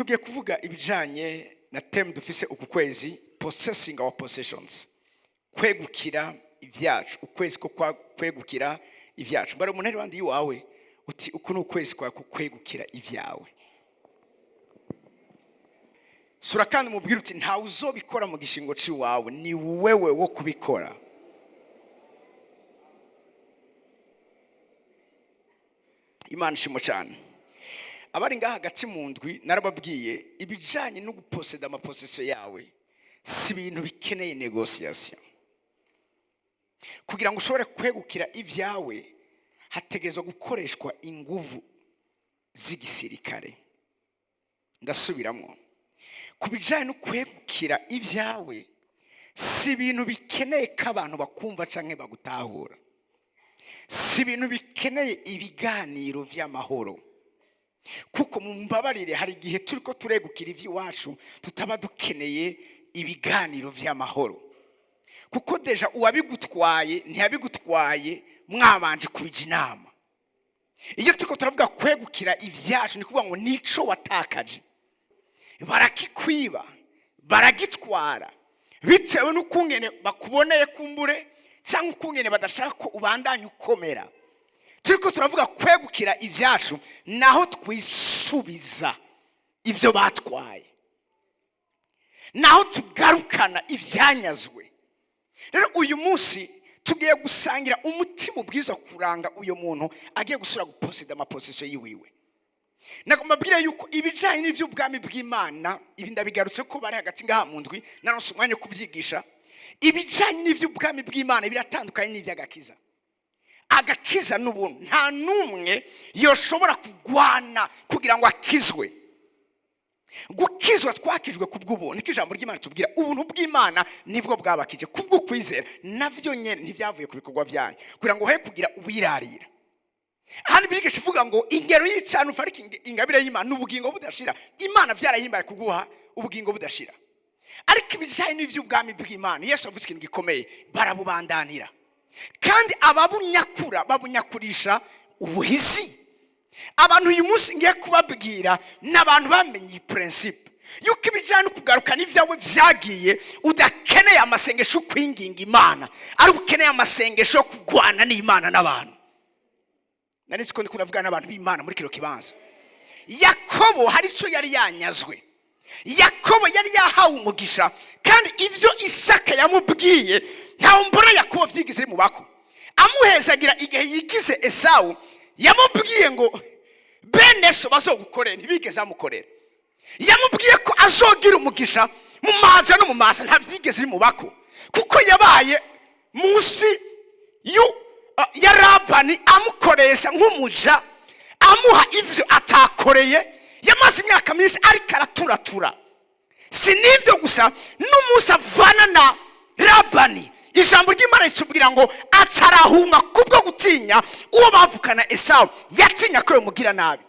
Tugiye kuvuga ibijanye na thème dufise uku kwezi, possessing our possessions, kwegukira ibyacu, ukwezi ko kwegukira ibyacu. Mbara umuntu ari wandi iwawe uti: "Uku ni ukwezi kwawe ko kwegukira ibyawe." Sura kandi umubwire uti: "Ntawe uzobikora mu gishingo cy'iwawe, ni wewe wo kubikora." Imana ishimo cyane. Abari ngaha hagati mu ndwi, narababwiye ibijyanye no guposeda ama possessions yawe si ibintu bikeneye négociation. Kugira ngo ushobore kwegukira ibyawe, hategerezwa gukoreshwa inguvu z'igisirikare. Ndasubiramo: ku bijyanye no kwegukira ibyawe, si ibintu bikeneye ko abantu bakumva cyangwa bagutahura, si ibintu bikeneye ibiganiro by'amahoro. Kuko mu mbabarire, hari igihe turi ko turegukira iby'iwacu tutaba dukeneye ibiganiro by'amahoro, kuko déjà uwabigutwaye ntiyabigutwaye mwabanje kubijya inama. Iyo turiko turavuga kwegukira ibyacu, ni kuvuga ngo nico watakaje barakikwiba, baragitwara bitewe n'ukungene bakuboneye kumbure, cyangwa ukungene badashaka ko ubandanya ukomera. Turiko turavuga kwegukira ibyacu, naho twisubiza ibyo batwaye, naho tugarukana ibyanyazwe. Rero uyu munsi tugiye gusangira umutima ubwiza kuranga uyu muntu agiye gusubira guposeda ama possessions yiwiwe. Nagomba mbabwire yuko ibijyanye n'iby'ubwami bw'Imana, ibi ndabigarutse ko bari hagati ngaha mu ndwi, naronse umwanya wo kubyigisha. Ibijyanye n'iby'ubwami bw'Imana biratandukanye n'iby'agakiza. Agakiza n'ubuntu, nta n'umwe yoshobora kugwana kugira ngo akizwe. Gukizwa twakijwe ku bw'ubuntu, niko ijambo ry'Imana tubwira. Ubuntu bw'Imana nibwo bwabakije kubwo kwizera, navyo nyene ntibyavuye ku bikorwa byanyu, kugira ngo he kugira uwirarira. Ahandi birigisha ivuga ngo ingero y'icana ufarika ingabire y'Imana ni ubugingo budashira. Imana vyarayimbaye kuguha ubugingo budashira. Ariko ibijyanye n'ivy'ubwami bw'Imana, Yesu avuze ikintu gikomeye: barabubandanira, kandi ababunyakura babunyakurisha ubuhizi. Abantu uyu munsi ngiye kubabwira ni abantu bamenye iyi principe yuko ibijyanye no kugarukana ibyawe byagiye, udakeneye amasengesho yo kwinginga Imana, ariko ukeneye amasengesho yo kurwana n'Imana n'abantu. Nari nzi ko ndi kuravugana n'abantu b'Imana muri kino kibanza. Yakobo hari icyo yari yanyazwe. Yakobo yari yahawe umugisha, kandi ibyo Isaka yamubwiye, ntawe mbona Yakobo byigize mu bako amuhezagira. Igihe yigize Esawu, yamubwiye ngo bene so bazogukorera, ntibigeze amukorera. Yamubwiye ko azogira umugisha mu maza no mu masa, ntabyigeze bimubako, kuko yabaye munsi ya Labani, amukoresha nk'umuja, amuha ivyo atakoreye. Yamaze imyaka myinshi ariko araturatura. Si n'ibyo gusa, n'umunsi avana na Labani, ijambo ry'Imana ritubwira ngo acarahunga kubwo gutinya uwo bavukana Esawu. Yatinya ko yomugira nabi.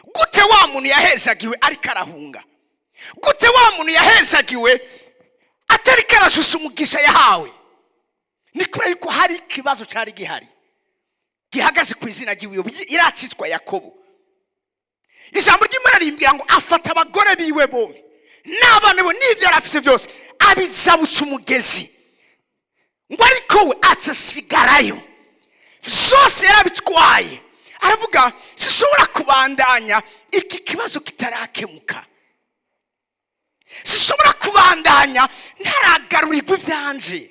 Gute wa muntu yahezagiwe ariko arahunga? Gute wa muntu yahezagiwe atariko arasusa umugisha yahawe? Ni kubera yuko hari ikibazo cyari gihari gihagaze ku izina ry'iwiwe iracitswa Yakobo. Ijambo ry'Imana rimbwira ngo afata abagore biwe bombi n'abana be n'ibyo yari afise byose, abijabutsa umugezi, ngo ariko we acasigarayo. Byose yarabitwaye. Aravuga: "Sishobora kubandanya iki kibazo kitarakemuka, sishobora kubandanya ntaragarurirwa ibyanje,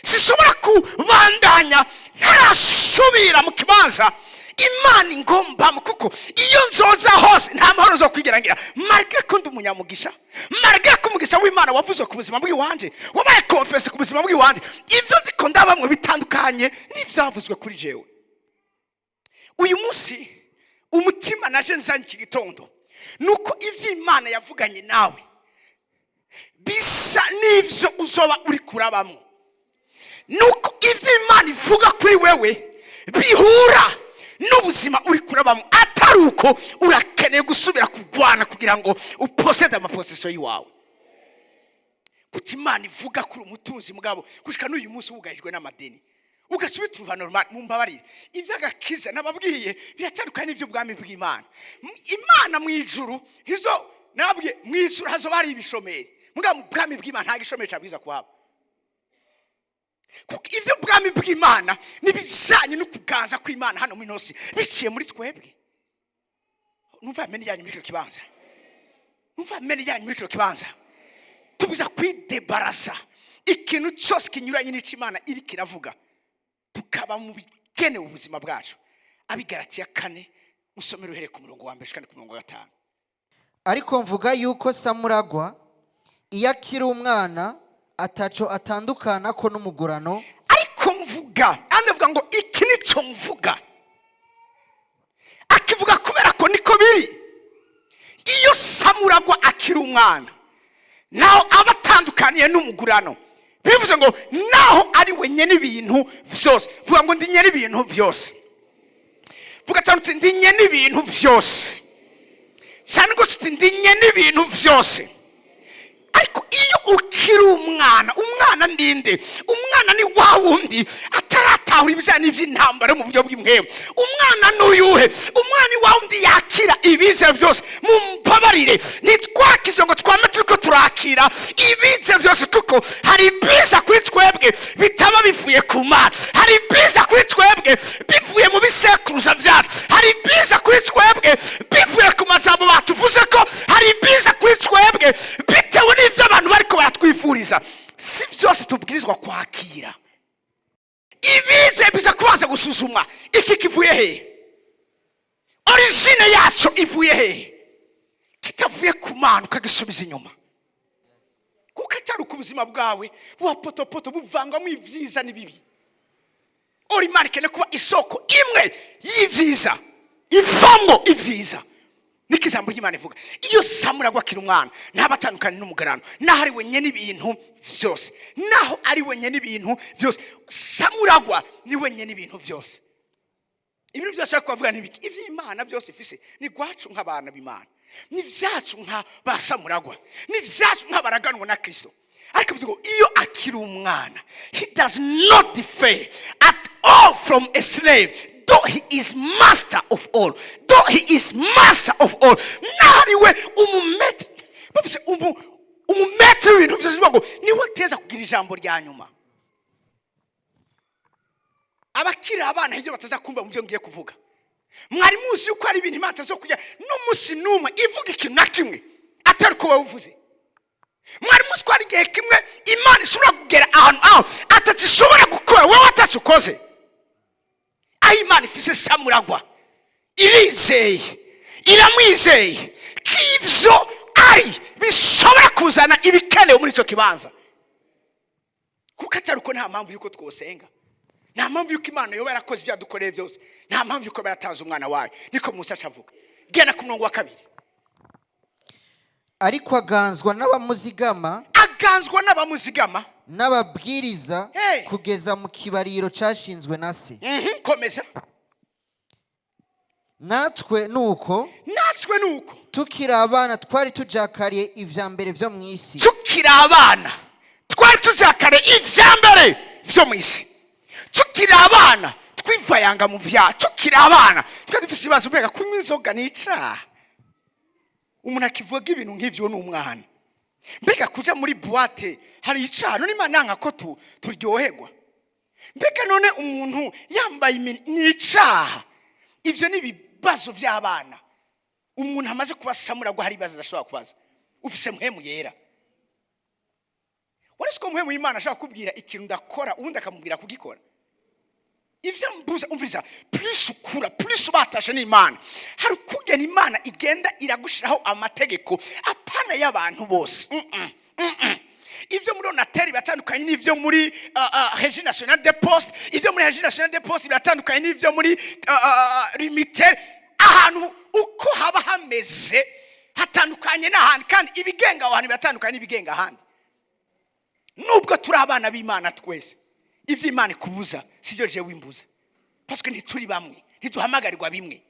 sishobora kubandanya ntarasubira mu kibanza Imana ingombamo, kuko iyo nzoza hose nta mahoro zo kwigira ngira, malgré ko ndi umunyamugisha, malgré ko umugisha w'Imana wavuze ku buzima bw'iwanje, wabaye confessé ku buzima bw'iwanje, ivyo ndiko ndabamwe bitandukanye n'ivyavuzwe kuri jewe." Uyu munsi umutima naje nzanye iki gitondo nuko ivyo Imana yavuganye nawe bisa n'ivyo uzoba uri kurabamwo, nuko ivyo Imana ivuga kuri wewe bihura n'ubuzima uri kurabamo. Atari uko, urakeneye gusubira kurwana kugira ngo uposede ama possessions y'iwawe. Kuti Imana ivuga kuri umutunzi, mugabo gushika n'uyu munsi wugarijwe n'amadeni. Ugaca ubituva normal. Mumbabarire, iby'agakiza nababwiye biratandukanye n'iby'ubwami bw'Imana. Imana mu ijuru hizo, nababwiye, mu ijuru hazoba hari ibishomeri, mugabo mu bwami bw'Imana nta gishomeri cabwiza kuhaba, kuko iby'ubwami bw'Imana n'ibijyanye no kuganza kw'Imana hano muri ino si biciye muri twebwe. Numva amen yanyu muri kino kibanza, numva amen yanyu muri kino kibanza. Tubuza kwidebarasa ikintu cyose kinyuranye n'icyo Imana iri kiravuga, tukaba mu bigenewe ubuzima bwacu. Abigaratiya 4, usomere uhereye ku murongo wa mbere kandi ku murongo wa 5. Ariko mvuga yuko samuragwa iyo akiri umwana ataco atandukana ko n'umugurano. Ariko mvuga, andi avuga ngo iki nicyo mvuga, akivuga kubera ko niko biri. Iyo samuragwa akiri umwana, naho aba atandukaniye n'umugurano. Bivuze ngo naho ari we nyene ibintu vyose. Vuga ngo ndi nyene ibintu vyose. Vuga cyane uti ndi nyene ibintu vyose, cyane rwose uti ndi nyene ibintu vyose. Ariko iyo ukiri umwana, umwana ndinde? Umwana ni wa wundi ataratahura ibijyanye n'iby'intambara yo mu buryo bw'impwemu. Umwana n'uyuhe? Umwana ni wa wundi yakira ibize byose. Mumbabarire, ntitwakize ngo twame turiko turakira ibize byose, kuko hari ibiza kuri twebwe bitaba bivuye ku Mana, hari ibiza kuri twebwe bivuye mu bisekuruza byacu, hari ibiza kuri twebwe bivuye ku majambo batuvuze ko, hari ibiza kuri twebwe bitewe n'ibyo abantu bariko baratwifuriza. Si byose tubwirizwa kwakira. Ibize biza kubanza gusuzumwa: iki kivuye hehe? Origine yaco ivuye hehe? Kitavuye ku Mana, ukagisubiza inyuma, kuko atari uko ubuzima bwawe buba potopoto, buvangwamo ibyiza n'ibibi. Ora Imana ikeneye kuba isoko imwe y'ibyiza, ivamo ibyiza. Niko ijambo ry'Imana ivuga. Iyo samuragwa akiri umwana, ntaba atandukanye n'umugarano, naho ari wenyine ibintu byose. Naho ari wenyine ibintu byose, samuragwa ni wenyine ibintu byose. Ibintu byose ariko bavuga ntibiki? Iby'Imana byose ifise ni gwacu nk'abana b'Imana, ni ibyacu nka ba samuragwa, ni ibyacu nk'abaraganwa na Kristo. Ariko bivuze ngo iyo akiri umwana, he does not differ at all from a slave, though he is master of all, though he is master of all. Naho ari we umumaître, bavuze umumaître w'ibintu byose, bivuga ngo niwe ateza kugira ijambo rya nyuma. Abakiri abana, ibyo bataza kumva mu byo ngiye kuvuga, mwari muzi yuko hari ibintu Imana itaza kujya n'umunsi n'umwe ivuga ikintu na kimwe atari uko wowe uvuze? Mwari muzi ko hari igihe kimwe Imana ishobora kugera ahantu aho atazishobora gukora wowe atacyo ukoze? Aho Imana ifise samuragwa, irizeye, iramwizeye ko ivyo ari bishobora kuzana ibikenewe muri icyo kibanza. Kuko atari uko, nta mpamvu y'uko twosenga, nta mpamvu y'uko Imana yoba yarakoze ibyo yadukoreye byose, nta mpamvu y'uko yoba yaratanze umwana wayo. Niko Musa acavuga. Genda ku murongo wa 2. Ariko aganzwa n'abamuzigama. Aganzwa n'abamuzigama. N'ababwiriza Hey. kugeza mu kibariro cyashinzwe na se. Komeza. Natwe nuko, Natwe nuko, tukiri abana twari tujakariye ivya mbere vyo mu isi. Tukiri abana twari tujakare ivya mbere vyo mu isi. Tukiri abana twivayanga mu vyaha. Tukiri abana twari dufise ibibazo: mbega kunywa inzoga ni icaha? Umuntu akivuga ibintu nk'ivyo ni umwana. Mbega kuja muri boîte hari icaha? None Imana yanga ko turyoherwa? Mbega none umuntu yambaye ni icaha? Ivyo ni ibibazo vy'abana. Umuntu amaze kuba samuragwa, hari ibibazo adashobora kubaza. Ufise Mpwemu Yera. Wari ko Mpwemu y'Imana ashobora kubwira ikintu ndakora, ubundi akamubwira kugikora. Ivyo mbuza, umviriza, plus ukura, plus ubatashe n'Imana, hari ukungena Imana igenda iragushiraho amategeko, apana y'abantu bose. Ivyo muri ONATEL biratandukanye n'ivyo muri Régie Nationale de Poste. Ivyo muri Régie Nationale de Poste biratandukanye n'ivyo muri Lumitel. Ahantu uko haba hameze hatandukanye n'ahandi, kandi ibigenga aho hantu biratandukanye n'ibigenga ahandi. Nubwo turi abana b'Imana twese, ivyo Imana ikubuza sibyo jewe imbuza, parce que ntituri bamwe, ntiduhamagarirwa bimwe.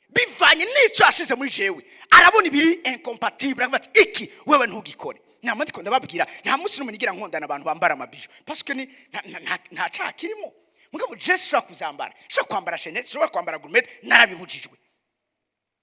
Bivanye n'icyo yashize muri jewe, arabona ibiri incompatible, aravuga ati iki wewe ntugikore. Nta ndiko ndababwira, nta munsi n'umwe nigira nkondana abantu bambara amabijoux, parce que ni nta caha kirimo. Mugabo je sinshobora kuzambara, nshobora kwambara chaînette, nshobora kwambara gourmette, narabibujijwe.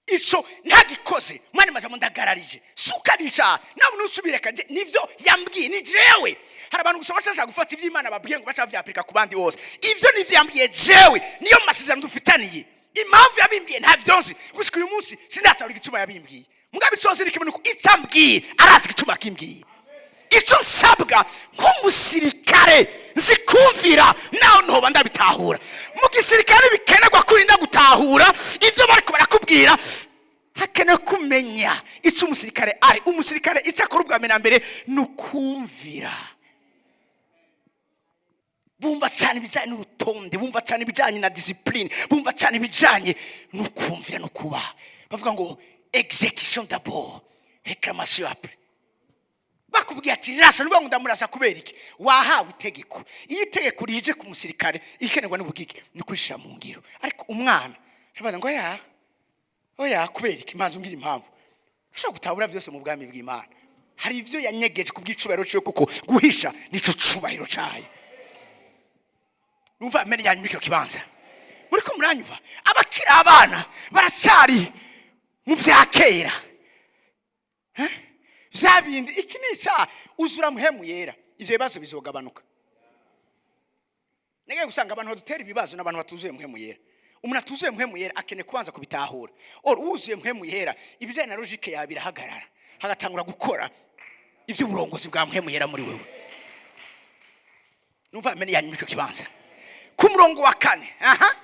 Ico ntagikoze, mwana majambo, ndagararije sukarisha nawe nusubireka. Nivyo yambwiye, ni jewe. Hari abantu gusa bashaka gufata ivyo Imana babwiye ngo bashaka vyapurika ku bandi bose. Ivyo nivyo yambwiye jewe, niyo masezerano dufitaniye. Impamvu yabimbwiye ntavyo nzi gushika uyu munsi, sindatahura igituma yabimbwiye. Mugabo ico nzi ni kimwe, nuko icyo ambwiye arazi igituma akimbwiye. Icyo nsabwa nk'umusirikare, nzikumvira naho ntoba ndabitahura. Mu gisirikare bikenerwa kurinda gutahura ibyo bariko barakubwira, hakenewe kumenya icyo umusirikare ari. Umusirikare icyo akora ubwa mbere na mbere ni ukumvira. Bumva cyane ibijyanye n'urutonde, bumva cyane ibijyanye na discipline, bumva cyane ibijyanye no kumvira no kubaha. Bavuga ngo "Exécution d'abord, réclamation après." Bakubwiye ati "Rasa", nuvuga ngo "Ndamurasa kubera iki?" Wahawe itegeko. Iyo itegeko rije ku musirikare, ikenerwa n'ubugike ni kurishira mu ngiro. Ariko umwana arabaza ngo "Oya, oya, kubera iki? Mbanza umbwira impamvu." Ushobora gutahura byose mu bwami bw'Imana. Hari ibyo yanyegeje ku bw'icubahiro ciwe, kuko guhisha nico cubahiro cayo. Numva amene yanyu muri kino kibanza. Muriko muranyumva? Abakiri abana baracyari mu vya kera. Eh? Vya bindi, iki ni icyaha. Uzura Muhemu Yera, ivyo bibazo bizogabanuka. Nege gusanga abantu badutera ibibazo n'abantu batuzuye Muhemu Yera. Umuntu atuzuye Muhemu Yera akeneye kubanza kubitahura. Or wuzuye Muhemu Yera, ibijyanye na logique yawe birahagarara, hagatangura gukora iby'uburongozi bwa Muhemu Yera muri wewe. Numva amene yanyu muri icyo kibanza. Ku murongo wa 4, aha.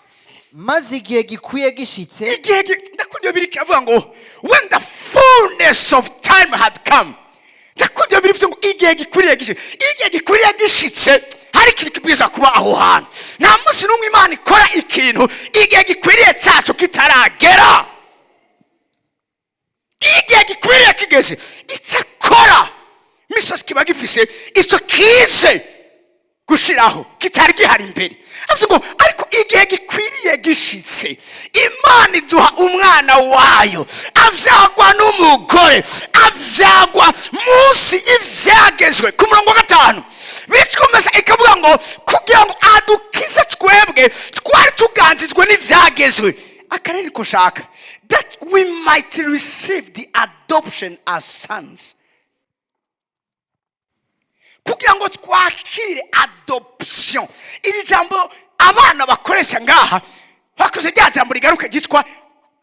Maze igihe gikwiye gishitse, Igihe ndakunda iyo biri kiravuga ngo "When the fullness of time had come." Ndakunda iyo biri bivuze ngo igihe gikwiriye gishitse. Igihe gikwiriye gishitse, hari ikintu kibwiza kuba aho hantu. Nta munsi n'umwe Imana ikora ikintu igihe gikwiriye cyacu kitaragera. Igihe gikwiriye kigeze, icyo akora misozi kiba gifise icyo kije gushiraho kitari gihari imbere. Avuze ngo ariko igihe gikwiriye gishitse, Imana iduha umwana wayo, avyagwa n'umugore, avyagwa munsi y'ivyagezwe. Ku murongo wa 5 bikomeza ikavuga ngo kugira ngo adukize twebwe twari tuganzijwe n'ivyagezwe. Akarere ko shaka "that we might receive the adoption as sons", kugira ngo twakire adoption. Iri jambo abana bakoresha ngaha, bakoze rya jambo rigaruka ryitwa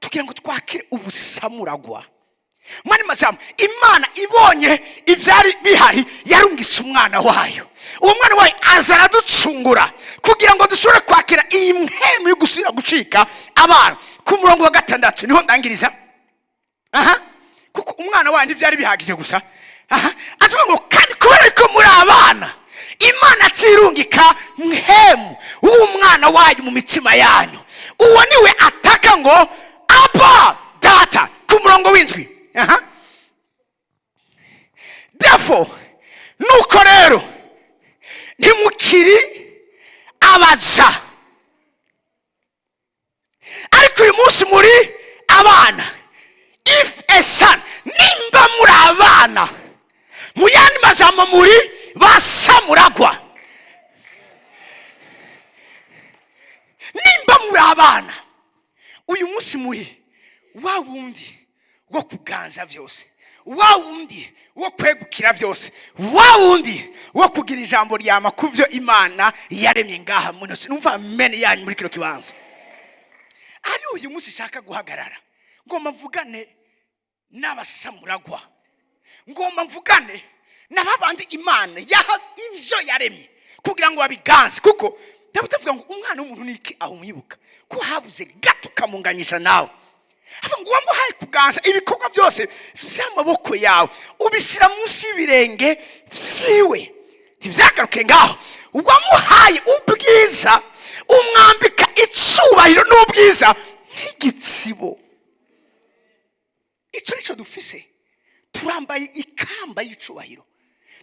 tugira ngo twakire ubusamuragwa. Mwani majambo, Imana ibonye ibyari bihari, yarungise umwana wayo. Uwo mwana wayo aza araducungura kugira ngo dushobore kwakira iyi mpemu yo gusubira gucika abana. Ku murongo wa 6 niho ndangiriza. Aha, kuko umwana wayo ntibyari bihagije gusa. Aha avuga ngo kandi kubera ko muri abana, Imana akirungika Mpwemu w'umwana wayo mu mitima yanyu. Uwo niwe ataka ngo "Aba, Data." Ku murongo w'7, aha: "Therefore", nuko rero ntimukiri abaja, ariko uyu munsi muri abana. "If a son", nimba muri abana, mu yandi majambo muri basamuragwa. Nimba muri abana, uyu munsi muri wa wundi wo kuganza byose, wa wundi wo kwegukira byose, wa wundi wo kugira ijambo ryama ku byo Imana yaremye ngaha muno. Numva amene yanyu muri kino kibanza. Ari uyu munsi nshaka guhagarara, ngomba mvugane n'abasamuragwa, ngomba mvugane na babandi Imana yaha ibyo yaremye kugira ngo babiganze. Kuko Dawidi avuga ngo umwana w'umuntu ni iki aho umwibuka, ko habuze gato ukamunganyisha nawe? Avuga ngo wamuhaye kuganza ibikorwa byose by'amaboko yawe, ubishyira munsi y'ibirenge byiwe. Ntibyagaruke ngaho, wamuhaye ubwiza, umwambika icyubahiro n'ubwiza nk'igitsibo. Icyo nicyo dufise. Turambaye ikamba y'icubahiro,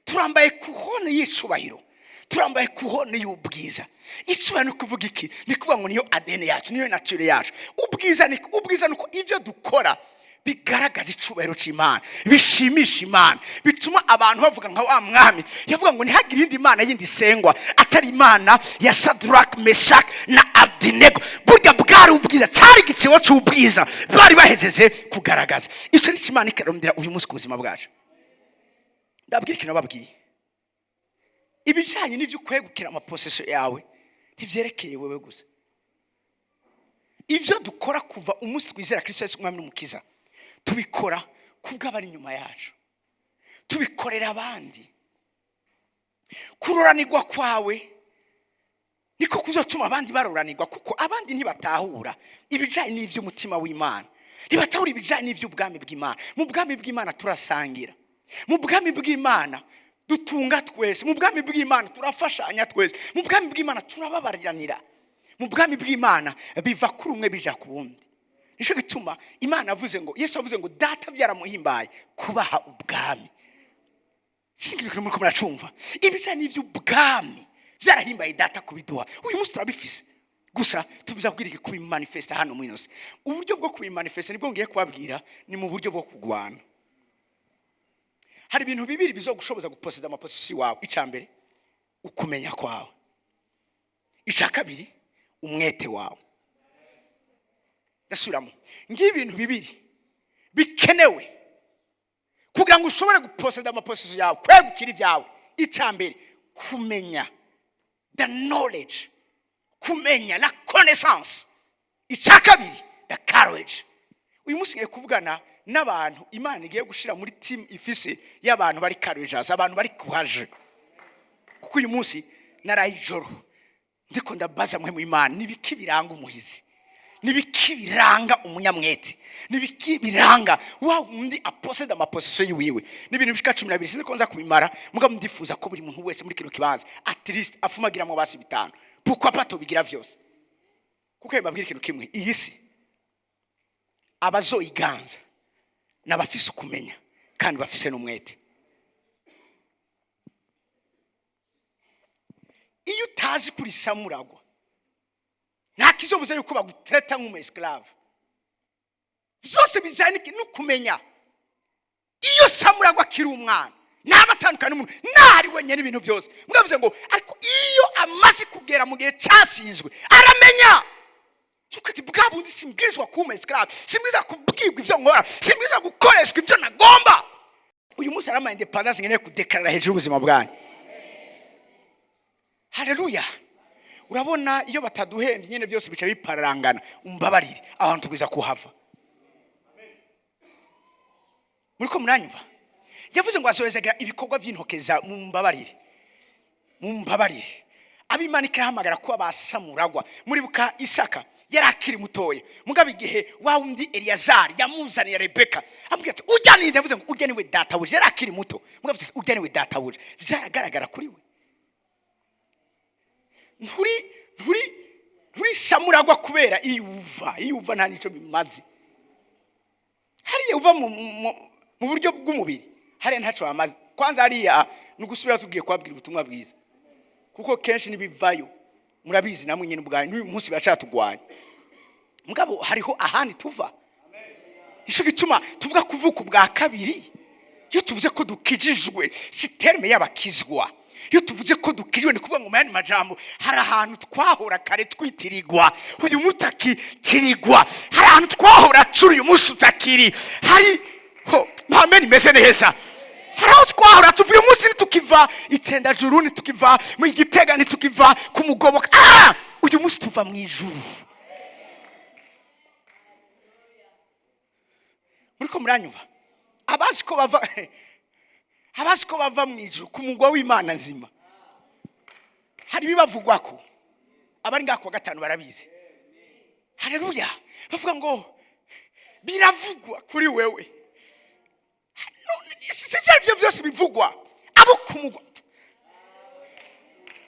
turambaye couronne y'icubahiro, turambaye couronne y'ubwiza. Icubahiro ni kuvuga iki? Ni kuvuga ngo niyo ADN yacu, niyo nature yacu. Ubwiza ni ubwiza ni uko ibyo dukora Bigaragaza icubahiro cy'Imana, bishimisha Imana, bituma abantu bavuga nka wa mwami yavuga ngo ntihagire indi mana yindi isengwa atari Imana ya Shadrach, Meshach na Abdinego. Burya bwari ubwiza, cyari igisibo cy'ubwiza bari bahejeje kugaragaza. Icyo ni cyo Imana ikarondera uyu munsi ku buzima bwacu. Ndabwira ikintu babwiye: ibijyanye n'ibyo kwegukira ama possession yawe ntivyerekeye wewe gusa. Ibyo dukora kuva umunsi twizera Kristo Yesu Umwami n'Umukiza, tubikora kubw'abari inyuma yacu, tubikorera abandi. Kuroranirwa kwawe niko kuzatuma abandi baroranirwa, kuko abandi ntibatahura ibijyanye n'iby'umutima w'Imana, ntibatahura ibijyanye n'iby'ubwami bw'Imana. Mu bwami bw'Imana turasangira, mu bwami bw'Imana dutunga twese, mu bwami bw'Imana turafashanya twese, mu bwami bw'Imana turababariranira. Mu bwami bw'Imana biva kuri umwe bija ku wundi. Nicyo gituma Imana avuze ngo, Yesu avuze ngo Data byaramuhimbaye kubaha ubwami. Sinzi muri ko muracumva. Ibijyanye n'iby'ubwami byarahimbaye Data kubiduha. Uyu munsi turabifise, gusa tubiza kubwira iki? Kubimanifesta hano muri ino si. Uburyo bwo kubimanifesta nibwo ngiye kubabwira, ni mu buryo bwo kurwana. Hari ibintu bibiri bizogushoboza guposeda ama possession wawe. Icya mbere, ukumenya kwawe. Icya kabiri, umwete wawe. Ndasubiramo: ngibi ibintu bibiri bikenewe kugira ngo ushobore guposeda ama possession yawe, kwegukira ibyawe. Icya mbere, kumenya, the knowledge, kumenya, la connaissance. Icya kabiri, the courage. Uyu munsi ngiye kuvugana n'abantu Imana igiye gushyira muri team ifise y'abantu bari courageous, abantu bari courage, kuko uyu munsi naraye ijoro ndiko ndabaza mwe mu Imana: nibiki biranga umuhizi? Nibiki biranga umunyamwete? Nibiki biranga wa wundi aposeda ama possession yiwiwe? N'ibintu bishika 12. Sinzi ko nza kubimara, mugabo ndifuza ko buri muntu wese muri kino kibanza at least afumagira mu basi bitanu. Pourquoi pas tubigira vyose? Kuko mbabwira ikintu kimwe: iyi si abazoyiganza n'abafise ukumenya kandi bafise n'umwete. Iyo utazi kuri samuragwa, nta kizobuza yuko bagutreta nk'umu esclave. Byose bijyanye no kumenya. Iyo samuragwa akiri umwana ntaba atandukanye n'umuntu ntari wenyine ibintu byose mwavuze ngo, ariko iyo amaze kugera mu gihe cyashinzwe, aramenya yuko ati: "Bwa bundi simbwirizwa kuba umu esclave, simbwirizwa kubwirwa ibyo nkora, simbwirizwa gukoreshwa ibyo nagomba." Uyu munsi hari ama indépendance nkeneye kudekarara hejuru y'ubuzima bwanyu. Haleluya! Urabona iyo bataduhembye nyine byose bica bipararangana. Umbabarire, ahantu tugwiza kuhava. Muri ko muranyumva? Yavuze ngo azohezagira ibikorwa by'intoke za. Mumbabarire, mumbabarire. Ab'Imana ikirahamagara kuba basamuragwa. Muribuka Isaka yari akiri mutoya, mugabo igihe wa wundi Eliyazari yamuzaniye Rebeka, amubwira ati: "Ujya ninde?" Yavuze ngo: "Ujya niwe databuja." Yari akiri muto, mugabo ati: "Ujya niwe databuja." Byaragaragara kuri we. Nturi samuragwa kubera iyo uva. Iyo uva nta nicyo bimaze. Hariya uva mu buryo bw'umubiri, hariya ntacyo wamaze. Kwanza hariya ni ugusubira tugiye kubabwira ubutumwa bwiza, kuko kenshi ntibivayo. Murabizi namwe nyine ubwanyu, n'uyu munsi biracatugwanya. Mugabo hariho ahandi tuva. Nicyo gituma tuvuga kuvuka ubwa kabiri. Iyo tuvuze ko dukijijwe, si terme y'abakizwa. Iyo tuvuze ko dukijijwe, ni kuvuga ngo mu yandi majambo hari ahantu twahora kare twitirirwa, uyu munsi utakitirirwa. Hari ahantu twahora turi, uyu munsi utakiri. Hari ho mpamene imeze neza. Hari aho twahora tuva, uyu munsi ntitukiva icendajuru, ntitukiva mu Gitega, ntitukiva ku Mugoboka. Uyu munsi tuva mu ijuru. Muriko muranyumva? Abazi ko bava mu ijuru ku mugwa w'Imana nzima, hari ibibavugwa ko abari ngaha kuwa gatanu barabizi. Haleluya! Bavuga ngo biravugwa kuri wewe. Si ibyo ari byo byose bivugwa abo ku mugwa.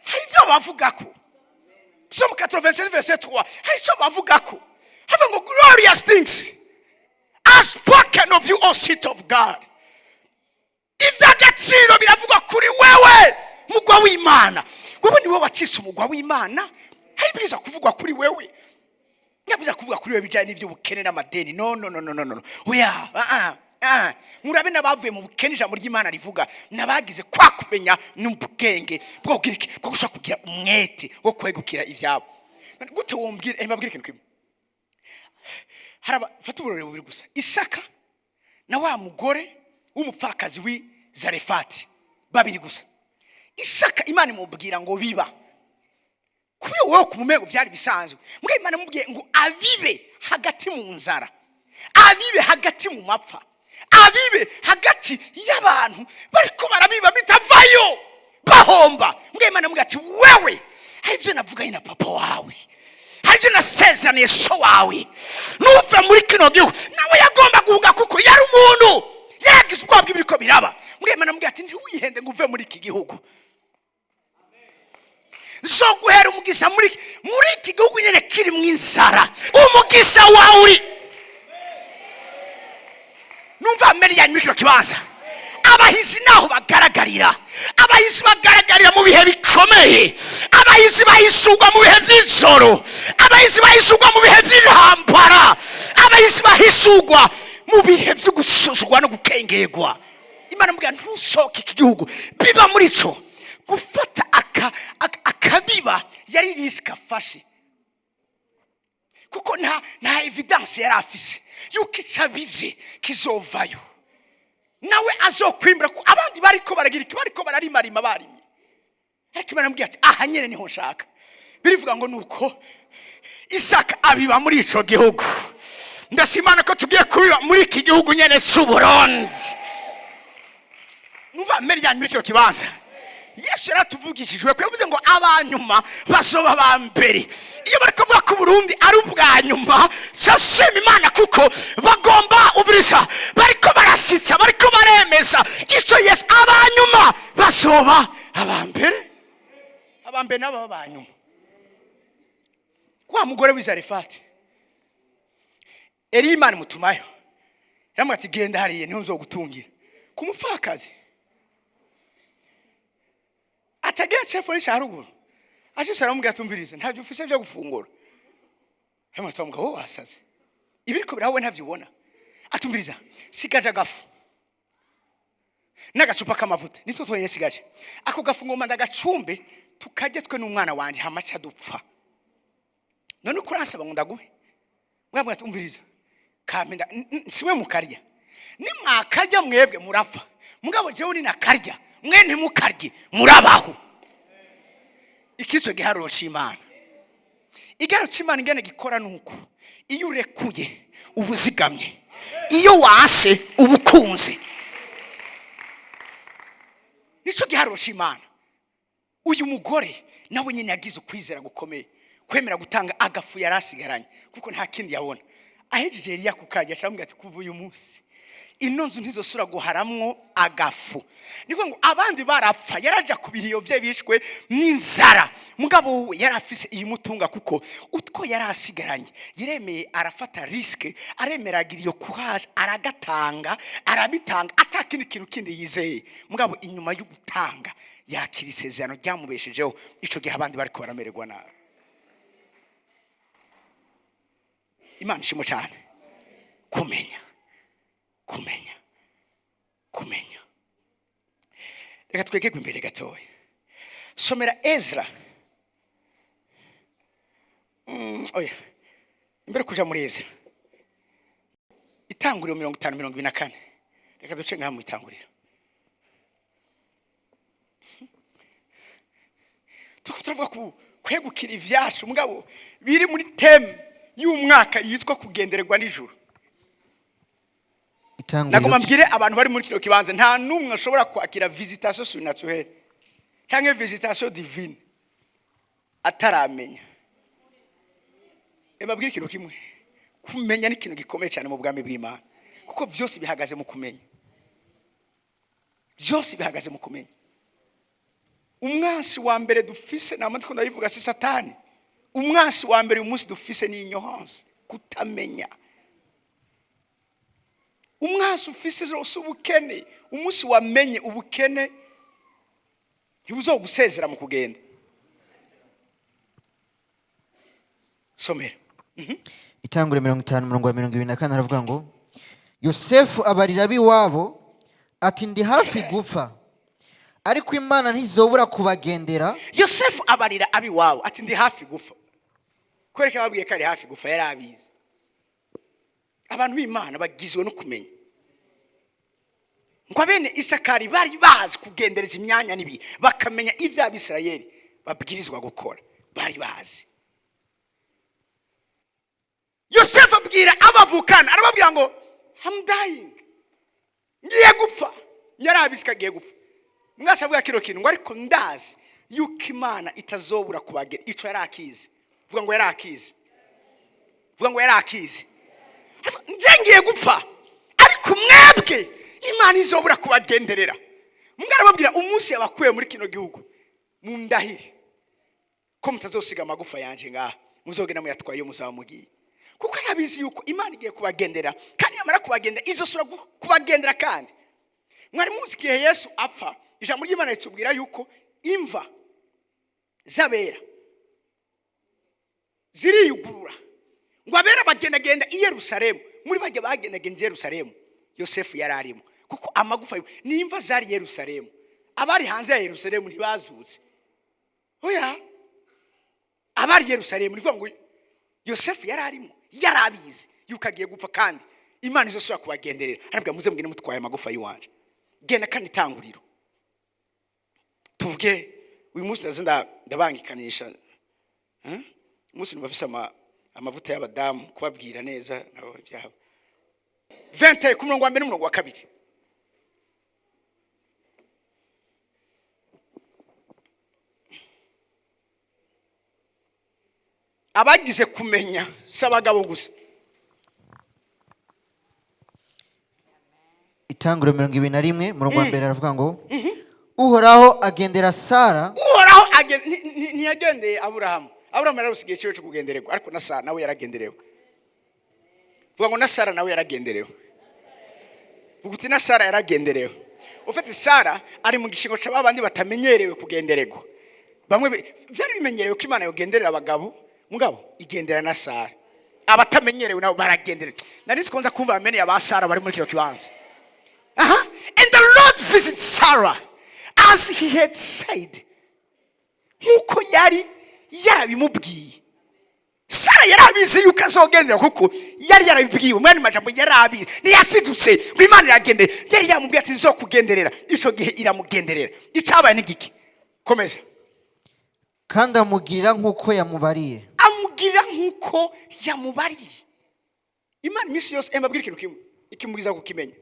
Hari ibyo bavuga ko Psalm 96 verset 3, hari icyo bavuga ko havuga ngo: "Glorious things are spoken of you, O city of God." Iby'agaciro biravugwa kuri wewe, mugwa w'Imana. Wowe ni wowe wacitse umugwa w'Imana, hari ibyiza kuvugwa kuri wewe. Nyabuza kuvuga kuri we bijyanye n'iby'ubukene n'amadeni. No, no, no, no, no, no, oya. Ah, ah, ah. Murabe n'abavuye mu bukene, ijambo ry'Imana rivuga n'abagize kwa kumenya n'ubwenge bwo kugira iki? Bwo gushobora kugira umwete wo kwegukira ibyabo. Gute wombwira? Mbabwire ikintu kimwe. Haraba fata uburore bubiri gusa: Isaka na wa mugore w'umupfakazi w'i Zarefati, babiri gusa. Isaka, Imana imubwira ngo biba. Kubi wowe ku mumego byari bisanzwe, mbwa Imana imubwiye ngo abibe hagati mu nzara, abibe hagati mu mapfa, abibe hagati y'abantu bariko barabiba bitavayo, bahomba. Mbwa Imana imubwiye ati: "Wewe, hari ibyo navuganye na papa wawe, hari ibyo nasezeraniye so wawe, nuva muri kino gihugu." Nawe yagomba guhuga kuko yari umuntu yaragize ubwoba bw'ibiriko biraba. Mbwa Imana imubwiye ati: "Ntiwihende ngo uve muri iki gihugu, zo guhera umugisha muri iki gihugu nyine kirimo inzara. Umugisha wawe uri." Numva mbere yanyu muri kino kibanza, abahizi naho bagaragarira. Abahizi bagaragarira mu bihe bikomeye, abahizi bahisugwa mu bihe by'ijoro, abahizi bahisugwa mu bihe by'intambara, abahizi bahisugwa mu bihe byo gusuzugwa no gukengerwa. Imana imubwira: "Ntusohoke iki gihugu, biba muri cyo." Gufata akabiba yari risque afashe, kuko nta évidence yari afise yuko icyo abivye kizovayo, nawe azokwimbura, ko abandi bariko baragira iki? Bariko bararimarima, barimye. Ariko Imana amubwira ati: "Aha nyene niho nshaka." Birivuga ngo nuko Isaka abiba muri ico gihugu. Ndashimana ko tugiye kubiba muri iki gihugu nyene c'Uburundi. Numva mbere yanyu muri kino kibanza, Yesu yaratuvugishijwe ko yavuze ngo abanyuma bazoba ba mbere. Iyo bari kuvuga ko Uburundi ari ubwa nyuma, shashima Imana, kuko bagomba ubirisha, bariko barasitsa, bariko baremeza icyo Yesu: abanyuma bazoba aba mbere, aba mbere nabo baba nyuma. Wa mugore w'Izarefati, Eliya Imana imutumayo, yaramubwira ati: "Genda hariya niho nzogutungira ku mupfakazi." Atagira telefone cya haruguru, ashise aramubwira ati: "Umvirize, ntabyo ufise byo gufungura." Aramubwira ati: "Mugabo, wasaze, ibiriko birawe ntabyo ubona?" Atumviriza, "Sigaje agafu n'agacupa k'amavuta, nitwo twonyine sigaje. Ako gafu ngomba ndagacumbe, tukajya twe n'umwana wanje, hamaca dupfa. None uko uransaba ngo ndaguhe?" Mwabwira ati: "Umviriza, kampe simwe mukarya. Nimwakarya mwebwe murapfa, mugabo jewe ninakarya, mwe ntimukarye, murabaho." Ikico giharuro c'Imana, igiharuro c'Imana ingene gikora nuko iyo urekuye uba uzigamye, iyo wanse uba ukunze. Nico giharuro c'Imana. Uyu mugore nawe nyine yagize ukwizera gukomeye, kwemera gutanga agafu yari asigaranye kuko nta kindi yabona. Ahejeje Eliya kukarya, aramubwira ati: "Kuva uyu munsi ino nzu ntizosubira guharamwo agafu." Ni ukuvuga ngo abandi barapfa, yaraja ku biriyo bye bishwe n'inzara, mugabo we yari afise iyimutunga, kuko utwo yari asigaranye yaremeye, arafata risque, aremera, agira iyo courage, aragatanga, arabitanga ata kindi kintu kindi yizeye. Mugabo inyuma yo gutanga yakira isezerano ryamubeshejeho ico gihe abandi bariko baramererwa nabi. Imana ishimwe cyane. Kumenya, kumenya, kumenya. Reka twegegwe imbere gatoya. Somera Ezra. Oya, imbere kuja muri Ezra, Itanguriro 50:24. Reka duce ngaha mu Itanguriro. Turiko turavuga ku kwegukira ivyacu, mugabo biri muri thème y'umwaka yitwa kugendererwa nijoro. Itanguriro. Nagomba mbwire abantu bari muri kino kibanza: nta n'umwe ashobora kwakira visitation surnaturelle cyangwa visitation divine ataramenya. Mbabwire ikintu kimwe: kumenya ni ikintu gikomeye cyane mu bwami bw'Imana, kuko byose bihagaze mu kumenya, byose bihagaze mu kumenya. Umwansi wa mbere dufise, nta mpamvu ndabivuga, si Satani. Umwansi wa mbere uyu munsi dufise ni ignorance, kutamenya. Umwansi ufise zose ubukene. Umunsi wamenye ubukene ntibuzogusezera mu kugenda. Somera. Itanguriro 50, umurongo wa 24, aravuga ngo: "Yosefu abarira ab'iwabo ati: 'Ndi hafi gupfa, ariko Imana ntizobura kubagendera.'" Yosefu abarira ab'iwabo ati: "Ndi hafi gupfa." Kwereka babwiye ko ari hafi gupfa, yari abizi. Abantu b'Imana bagizwe no kumenya ngo abene Isakari bari bazi kugendereza imyanya n'ibihe, bakamenya ibyo Abisirayeli babwirizwa gukora, bari bazi. Yosefu abwira abavukana, arababwira ngo: "I'm dying, ngiye gupfa." Yari abizi ko agiye gupfa. Mwese avuga kino kintu ngo: "Ariko ndazi yuko Imana itazobura kubagera." Ico yari akizi. Vuga ngo: "Yari akizi." Vuga ngo: "Yari akizi." "Nje ngiye gupfa, ariko mwebwe Imana izobura kubagenderera." Mbwa arababwira umunsi yabakuye muri kino gihugu: "Mundahire ko mutazosiga amagufa yanje ngaha, muzogenda muyatwaye iyo muzaba mugiye." Kuko arabizi yuko Imana igiye kubagendera, kandi yamara kubagendera izosubira kubagendera. Kandi mwari muzi igihe Yesu apfa, ijambo ry'Imana ritubwira yuko imva z'abera ziriyugurura, ngo abera bagendagenda i Yerusalemu. Muri bajya bagendagenda i Yerusalemu, Yosefu yari arimo, kuko amagufa ni imva zari i Yerusalemu. Abari hanze ya Yerusalemu ntibazutse, oya, abari i Yerusalemu. Ni ukuvuga ngo Yosefu yari arimo, yari abizi yuko agiye gupfa kandi Imana izosubira kubagenderera. Arabwira: "Muze mugende mutwaye amagufa y'iwanje." Genda. Kandi itanguriro, tuvuge uyu munsi ndaza ndabangikanisha. Umunsi numva afise amavuta y'abadamu kubabwira neza nabo ibyabo. 20, ku murongo wa mbere n'umurongo wa kabiri. Abagize kumenya si abagabo gusa. Itanguriro 21, umurongo wa mbere, aravuga ngo: "Uhoraho agendera Sara." Uhoraho ntiyagendeye Aburahamu. Aburahamu yararose igihe cyiwe cyo kugendererwa, ariko na Sara nawe yaragenderewe. Vuga ngo: "Na Sara nawe yaragenderewe." Vuga uti: "Na Sara yaragenderewe." Ufite Sara ari mu gishingo cya babandi batamenyerewe kugendererwa. Bamwe byari bimenyerewe ko Imana yogenderera abagabo, mugabo igendera na Sara. Abatamenyerewe nabo baragenderera. Nari nzi ko nza kumva bamenye aba Sara bari muri kino kibanza. Aha. "And the Lord visited Sarah as he had said." Nk'uko yari yarabimubwiye. Sara yari abizi yuko azogendera, kuko yari yarabibwiwe. Mwene majambo, yari abizi, ntiyasidutse ngo Imana iragendera. Yari yamubwiye ati: "Nzokugenderera." Icyo gihe iramugenderera. Icyabaye ni giki? Komeza. "Kandi amugirira nk'uko yamubariye." Amugirira nk'uko yamubariye. Imana iminsi yose, mbabwire ikintu kimwe ikimubwiza kukimenya: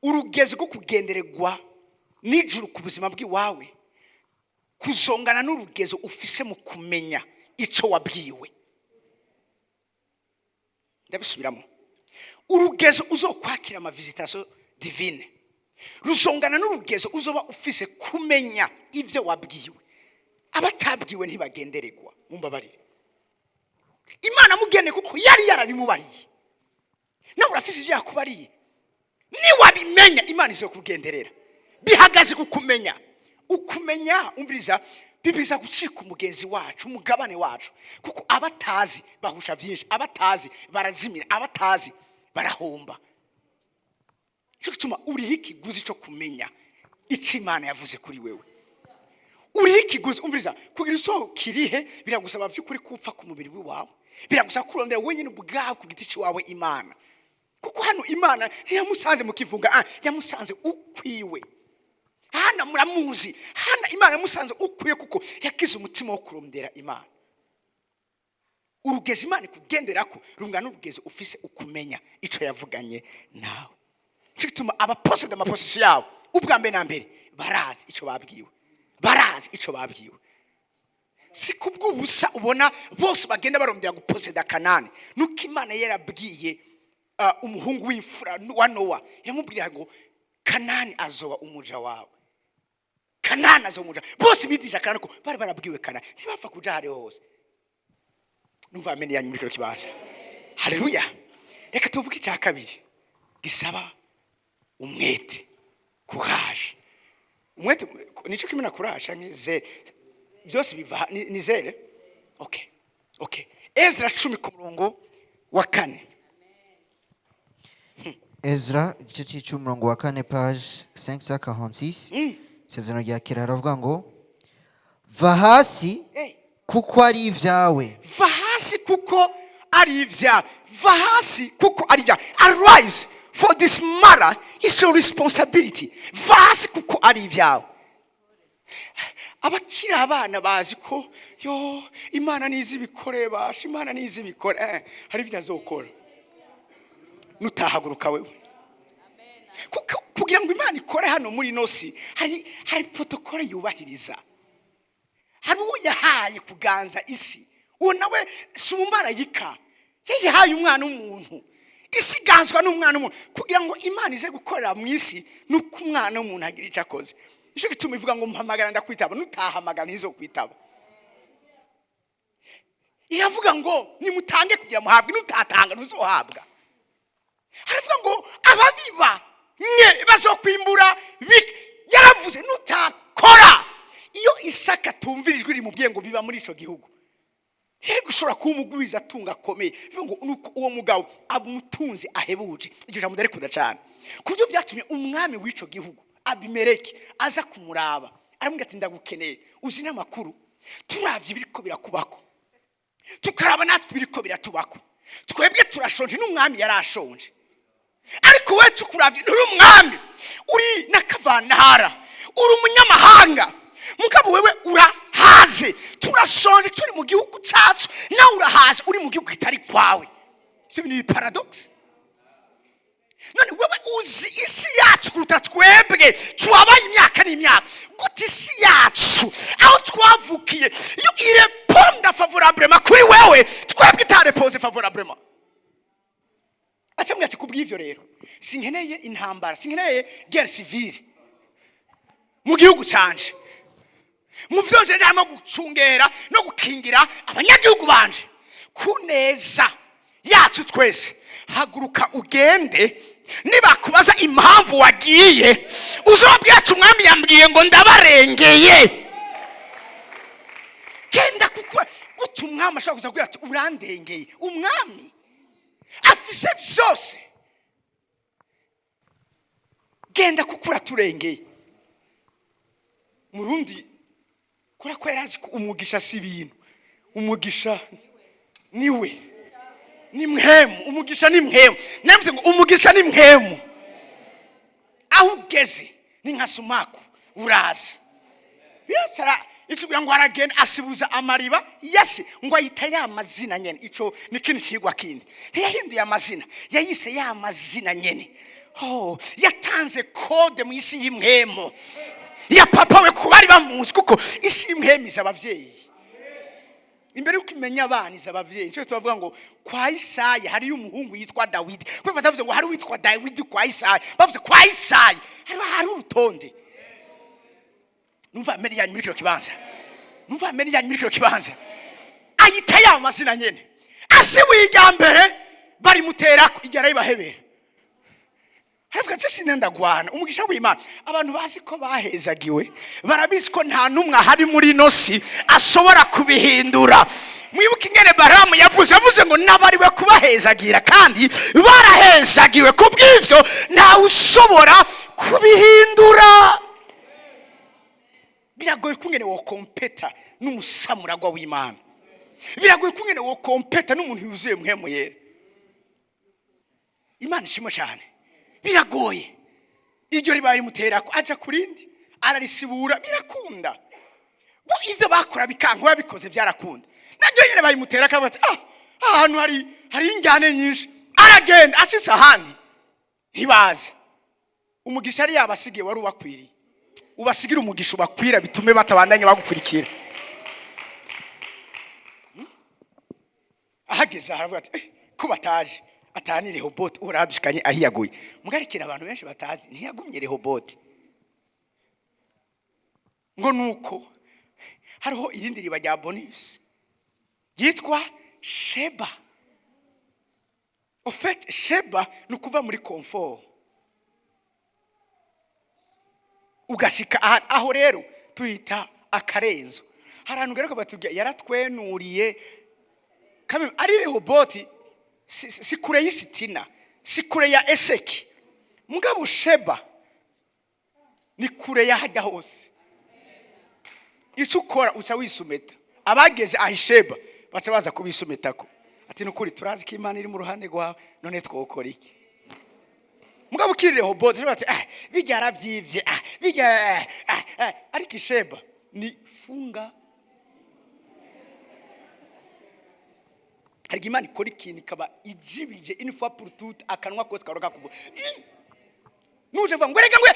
urugezi rwo kugendererwa n'ijuru ku buzima bw'iwawe kuzongana n'urugezo ufise mu kumenya icyo wabwiwe. Ndabisubiramo: urugezo uzokwakira ama visitations divines ruzongana n'urugezo uzoba ufise kumenya ibyo wabwiwe. Abatabwiwe ntibagendererwa, mumbabarire. Imana amugeneye kuko yari yarabimubariye. Nawe urafise ibyo yakubariye, niwabimenya Imana izokugenderera. Bihagaze ku kumenya. Ukumenya, umviriza, bibiza gucika umugenzi wacu, umugabane wacu, kuko abatazi bahusha byinshi, abatazi barazimira, abatazi barahomba. Cyo gituma uriho ikiguzi cyo kumenya icyo Imana yavuze kuri wewe. Uriho ikiguzi. Umviriza, kugira isoko kirihe biragusaba by'ukuri kupfa ku mubiri wawe, biragusaba kurondera wenyine ubwawe ku giti cyawe Imana, kuko hano Imana ntiyamusanze mu kivunga, yamusanze ukwiwe. Hana muramuzi, Hana Imana yamusanze ukwiye kuko yagize umutima wo kurondera Imana. Urugezi Imana ikugendera ko rungana n'urugezi ufise ukumenya icyo yavuganye nawe. Nicyo gituma abaposede ama possessions yabo ubwa mbere na mbere barazi icyo babwiwe, barazi icyo babwiwe. Si kubw'ubusa ubona bose bagenda barondera guposeda Kanani. Nuko Imana yarabwiye umuhungu w'imfura wa Nowa, yamubwira ngo: "Kanani azoba umuja wawe, Kanani azoba umuja." Bose bidisha Kanani ko bari barabwiwe Kanani, ntibapfa kuja ahariho hose. Numva amene yanyu muri kino kibanza. Haleluya! Reka tuvuge icya kabiri gisaba umwete, courage. Umwete nicyo kimwe na courage canke zèle, byose biva ni zèle. Okay. Ezra 10 ku murongo wa 4. Ezra igice cy'icumi, umurongo wa 4, page 546, Isezerano rya Kera. Haravuga ngo: "Va hasi, kuko ari ibyawe." Va hasi kuko ari ibyawe. Va hasi kuko ari ibyawe. Arise, for this matter is your responsibility. Va hasi kuko ari ibyawe. Abakiri abana bazi ko yo Imana nizi ibikore, basha Imana nizi ibikore. Hari ibyo azokora nutahaguruka wewe, kuko kugira ngo Imana ikore hano muri ino si, hari protocole yubahiriza. Hari uwo yahaye kuganza isi, uwo nawe si umumarayika, yayihaye umwana w'umuntu. Isi iganzwa n'umwana w'umuntu. Kugira ngo Imana ize gukorera mu isi, nuko umwana w'umuntu agira icyo akoze. Nicyo gituma ivuga ngo: "Mpamagara ndakwitaba." Nutahamagara, ntizokwitaba. Iravuga ngo: "Nimutange kugira muhabwe." Nutatanga, ntuzohabwa. Haravuga ngo: "Ababiba mwe bazokwimbura." Yaravuze nutakora. Iyo Isaka tumvira ijwi rimubwiye ngo biba muri ico gihugu, yari gushobora kuba umugwiza atunga akomeye. Bivuga ngo nuko uwo mugabo aba umutunzi ahebuje. Iryo jambo ndarikunda cyane, ku buryo byatumye umwami w'ico gihugu Abimeleki aza kumuraba, aramubwira ati: "Ndagukeneye, uzi n'amakuru. Turavye ibiriko birakubako, tukaraba natwe ibiriko biratubako, twebwe turashonje, n'umwami yari ashonje, ariko we tukuravye nturi umwami, uri n'akavantara, uri umunyamahanga. Mugabo wewe urahaze, turashonje turi mu gihugu cyacu, nawe urahaze uri mu gihugu kitari kwawe. Ibyo bintu ni paradoxe. None wewe uzi isi yacu kuruta twebwe tuwabaye imyaka n'imyaka. Gute isi yacu aho twavukiye iyo ireponda favorablement kuri wewe, twebwe itareponze favorablement?" Acamubwira ati: "Kubw'ivyo rero sinkeneye intambara, sinkeneye guerre civile mu gihugu canje. Mu vyo nje harimo gucungera no gukingira abanyagihugu banje ku neza yacu twese. Haguruka ugende. Nibakubaza impamvu wagiye, uzobabwira ati: 'Umwami yambwiye ngo ndabarengeye.' Genda." Kuko gute umwami ashobora kuza kubwira ati: "Urandengeye"? Umwami afise vyose. "Genda kuko uraturengeye." Murundi kora ko yari azi ko umugisha si ibintu, umugisha niwe, ni mwemu. Umugisha ni mwemu. Navuze ngo umugisha ni mwemu. Aho ugeze ni nka sumaku, uraza biracara. Isubira ngo aragenda, asibuza amariba yase, ngo ayita ya mazina nyene. Ico ni kindi cigwa kindi. Ntiyahinduye amazina, yayise ya mazina nyene. Oh, yatanze code mu isi y'imwemo ya papa we ku bari bamuzi, kuko isi y'imwemo iza abavyeyi imbere yuko imenya abana, iza abavyeyi. Nico tubavuga ngo kwa Isaya hariyo umuhungu yitwa Dawidi, kuko batavuze ngo hari uwitwa Dawidi kwa Isaya, bavuze kwa Isaya hari urutonde. Numva ameni yanyu muri kino kibanza. Numva ameni yanyu muri kino kibanza. Ayita ya mazina nyene. Asibuye irya mbere, barimuterako, irya arayibahebera. Aravuga ati: "Sinendagwana umugisha w'Imana." Abantu bazi ko bahezagiwe barabizi ko nta n'umwe ahari muri ino si ashobora kubihindura. Mwibuke ingene Baramu yavuze ngo n'abariwe kubahezagira, kandi barahezagiwe. Ku bw'ivyo ntawe ushobora kubihindura. Biragoye kungene wokompeta n'umusamuragwa w'Imana. Biragoye kungene wokompeta n'umuntu yuzuye Mpwemu Yera. Imana ishimwe cyane. Biragoye. Iryo ribaye rimuterako, aja ku rindi, ararisibura, birakunda. Bo ivyo bakora bikanka, babikoze byarakunda. Nabyo nyine barimutera, akavuga ati: "Ah, ahantu hari injyane nyinshi." Aragenda, ashitse ahandi ntibazi. Umugisha yari yabasigiye wari ubakwiriye. Ubasigira umugisha ubakwira, bitume batabandanya bagukurikira. Ahageze aha aravuga ati: "Eh, ko bataje?" Atani Rehoboti uradushikanye ahiyaguye. Mugarikira abantu benshi batazi, ntiyagumye Rehoboti, ngo nuko hariho irindi riba rya bonus ryitwa Sheba. Au fait, Sheba ni ukuva muri confort ugashika aho rero tuhita akarenzo. Hari ahantu ugaragara batubwira yaratwenuriye. Kameme ari Rehoboti, si kure y'Isitina, si kure ya Eseki. Mugabo Sheba ni kure y'ahajya hose. Icyo ukora, uca wisumeta. Abageze aho Isheba baca baza kubisumetako, ati: "Nukuri turazi ko Imana iri mu ruhande rwawe, none twokora iki?" Mugabo ukiri Rehoboti bati: "Ah, bijya aravyivye, ah bijya, ah, ah, ah." Ariko Isheba ni funga. Hari igihe Imana ikora ikintu ikaba ijibije une fois pour toutes, akanwa kose kahora kakuvuga. Nuje vuga ngo reka ngo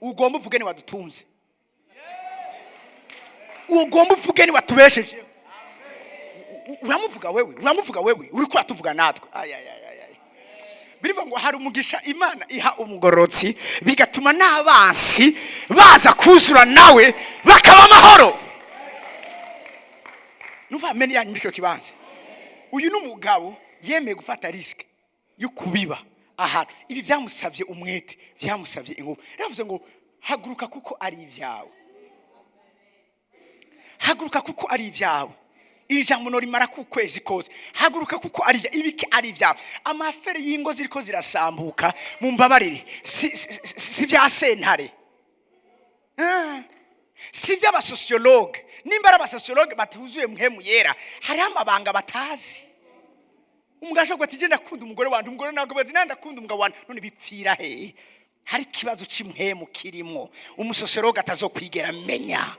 ugomba uvuge ni wadutunze, ugomba uvuge ni watubesheje. Uramuvuga wewe, uramuvuga wewe, uri kuratuvuga natwe. Ay, ay, ay, ay, ay. Birivuga ngo hari umugisha Imana iha umugororotsi, bigatuma n'abansi baza kuzura nawe bakaba amahoro. Numva amene yanyu muri kino kibanza. Uyu ni umugabo yemeye gufata risque yo kubiba ahantu. Ibi byamusabye umwete, byamusabye ingufu. Yavuze ngo: "Haguruka kuko ari ibyawe, haguruka kuko ari ibyawe." Iri jambo norimara ku kwezi kose. Haguruka kuko ari ibyawe. Ibiki ari ibyawe? Ama affaires y'ingo ziriko zirasambuka, mumbabarire, si vya sentare. Ah. Si by'aba sociologues. Nimba ari aba sociologues batuzuye mpwemu yera, hariho amabanga batazi. Umugabo ashobora ati: "Genda, ndakunda umugore wanjye." Umugore nawe ati: "Nanjye ndakunda umugabo wanjye." None bipfira he? Hari ikibazo cy'impwemu kirimo umu sociologue atazokwigera amenya.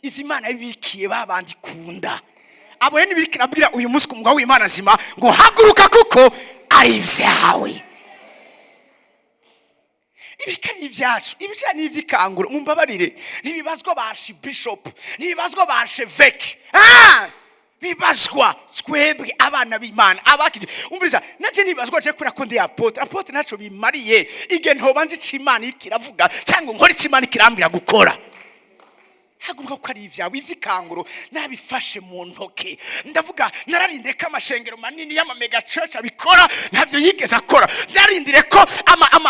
Ivyo Imana bibikiye babandi ikunda. Abo rero nibirikira abwira uyu munsi ku mugabo w'Imana nzima ngo: "Haguruka kuko ari ibyawe." Ibika ni ibyacu. Ibijyanye n'iby'ikanguro, mumbabarire, ntibibazwa ba bishop, ntibibazwa ba sheveke. Ah! Bibazwa twebwe abana b'Imana abakiri. Umviriza, nacyo ntibibazwa je kubera ko ndi apôtre. Apôtre ntacyo bimariye igihe ntoba nzi ico Imana iriko iravuga cyangwa nkora ico Imana ikirambwira gukora. Haguruka ko ari ibyawe. Iby'ikanguro narabifashe mu ntoke. Ndavuga, nararindire ko amashengero manini y'ama mega church abikora, ntabyo yigeze akora. Narindire ko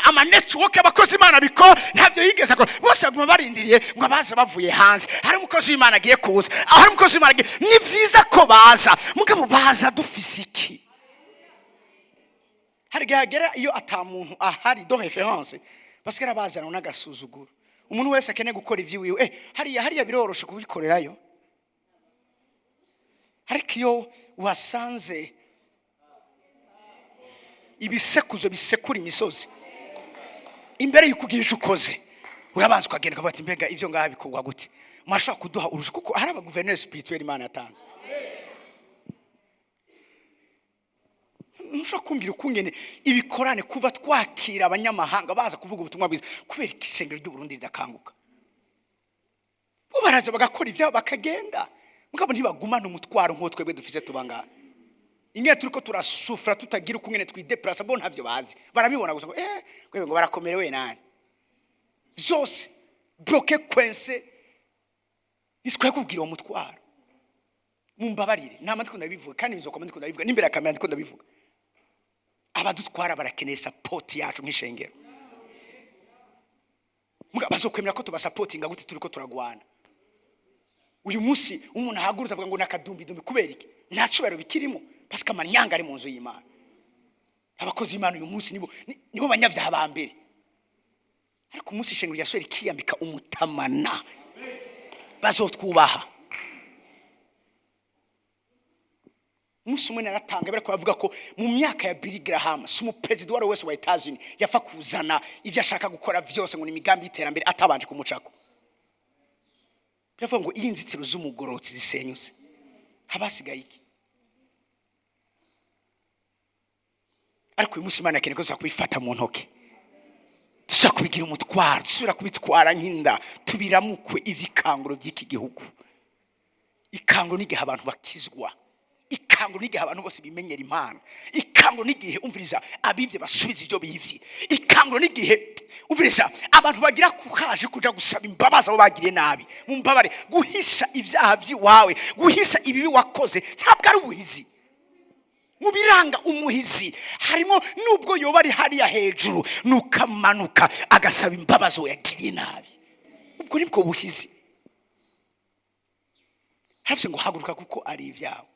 ama network y'abakozi Imana abikora, ntabyo yigeze akora. Bose baguma barindiriye ngo abaza bavuye hanze, hari umukozi w'Imana agiye kuza aho, hari umukozi w'Imana agiye. Ni byiza ko baza, mugabo baza dufise iki? Hari igihe hagera iyo ata muntu ahari de référence, basigara bazana n'agasuzuguro. Umuntu wese akeneye gukora iby'iwiwe. Hariya biroroshe kubikorerayo, ariko iyo wasanze ibisekuzo bisekura imisozi imbere y'uko ugira icyo ukoze, urabanza ukagenda ukavuga ati: "Mbega ibyo ngaha bikorwa gute? Mwashobora kuduha urusha?" Kuko hari abaguverineri spirituel Imana yatanze. Ntushobora kumbwira ukungene ibikorane kuva twakira abanyamahanga baza kuvuga ubutumwa bwiza, kubera ko ishengero ry'Uburundi ridakanguka. Bo baraza bagakora ibyabo bakagenda, mugabo ntibagumana umutwaro nk'uwo twebwe dufise. Tuba ngaha ingene turiko turasufura, tutagira ukungene twideplasa, bo ntavyo bazi. Barabibona gusa ngo ngo barakomerewe nani, vyose bloqué, coincé. Nitwe kubwira uwo mutwaro. Mumbabarire, nama ndiko ndabivuga kandi bizokoma ndiko ndabivuga n'imbere ya kamera ndiko ndabivuga. Abadutwara barakeneye support yacu nk'ishengero. Bazokwemera ko tubasapotinga gute turiko turagwana? Uyu munsi umuntu ahagurutse avuga ngo nakadumbidumbi, kubera iki? Nta cyubahiro bikirimo, parce que amanyanga ari mu nzu y'Imana. Abakozi b'Imana uyu munsi nibo banyabyaha ba mbere. Ariko umunsi ishengero rya sore rikiyambika umutamana, bazotwubaha. Umunsi umwe naratanga bariko bavuga ko mu myaka ya Billy Graham, si umuperezida uwo ari we wese wa Etats-Unis yapfa kuzana ivyo ashaka gukora vyose ngo ni imigambi y'iterambere atabanje kumucako. Biravuga ngo iyo inzitiro z'umugororotsi zisenyutse, haba hasigaye iki? Ariko uyu munsi Imana yakeneye ko tuza kubifata mu ntoke, dushobora kubigira umutwaro, dusubira kubitwara nk'inda, tubiramukwe ivy'ikanguro by'iki gihugu. Ikanguro n'igihe abantu bakizwa, ikanguro n'igihe abantu bose bimenyera Imana, ikanguro n'igihe, umviriza, abivye basubiza ibyo bivye, ikanguro n'igihe, umviriza, abantu bagira kuhaje kuja gusaba imbabazi abo bagiriye nabi. Mumbabare, guhisha ivyaha vy'iwawe, guhisha ibibi wakoze, ntabwo ari ubuhizi. Mu biranga umuhizi harimo nubwo yoba ari hariya hejuru, nukamanuka agasaba imbabazi uwo yagiriye nabi. Ubwo nibwo buhizi. Haravuze ngo haguruka kuko ari ibyawe.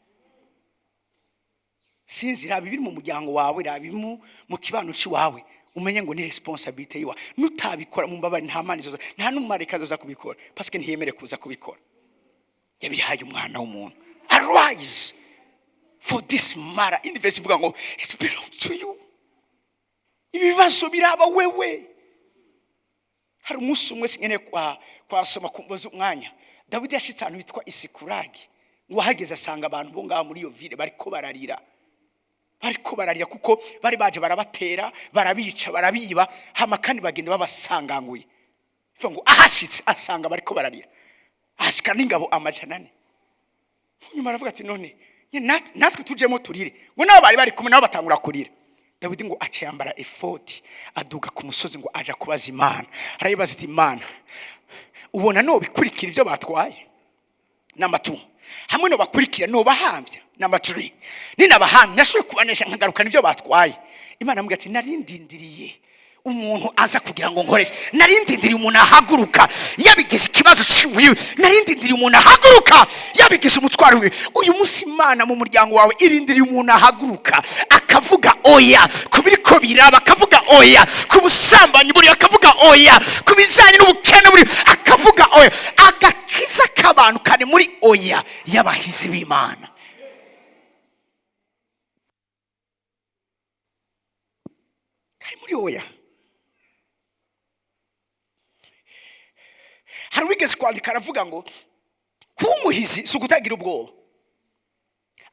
Sinzi, raba ibiri mu muryango wawe, raba ibiri mu kibano cy'iwawe, umenye ngo ni responsabilité yiwawe. Nutabikora, mu mbabare, nta Mana izoza, nta n'umumarayika azoza kubikora, parce que ntiyemere kuza kubikora. Yabihaye umwana w'umuntu. Arise for this matter. Indi verse ivuga ngo it's belong to you. Ibibazo biraba wewe. Hari umunsi umwe, sinkeneye kwasoma kumbaza umwanya, Dawidi yashitse ahantu hitwa Isikuragi. Ngo ahageze asanga abantu bo ngaho muri iyo ville bariko bararira, bariko bararira kuko bari baje barabatera, barabica, barabiba, hama kandi bagenda babasanganguye. Ivuga ngo ahashitse asanga bariko bararira, ahashika n'ingabo 400. Nyuma aravuga ati: "None nye natwe tujemo turire?" Ngo nabo bari bari kumwe nabo batangura kurira. Dawidi ngo aca yambara efodi, aduga ku musozi, ngo aja kubaza Imana. Arayibaza ati: "Imana, ubona no bikurikira ibyo batwaye n'amatungo hamwe no bakurikira no bahambya n'amaturi ninabahamya, nashoboye kubanesha nkagarukana ibyo batwaye?" Imana amubwira ati: "Narindindiriye umuntu aza kugira ngo nkoreshe, narindindiriye umuntu ahaguruka yabigize ikibazo ciwiwe, narindindiriye umuntu ahaguruka yabigize umutwaro wiwe." Uyu munsi Imana mu muryango wawe irindiriye umuntu ahaguruka akavuga oya ku biriko biraba, akavuga oya ku busambanyi buri, akavuga oya ku bijanye n'ubukene buri, akavuga oya. Agakiza k'abantu kari muri oya y'abahizi b'Imana, kari muri oya. Hari uwigeze kwandika aravuga ngo kuba umuhizi si ukutagira ubwoba,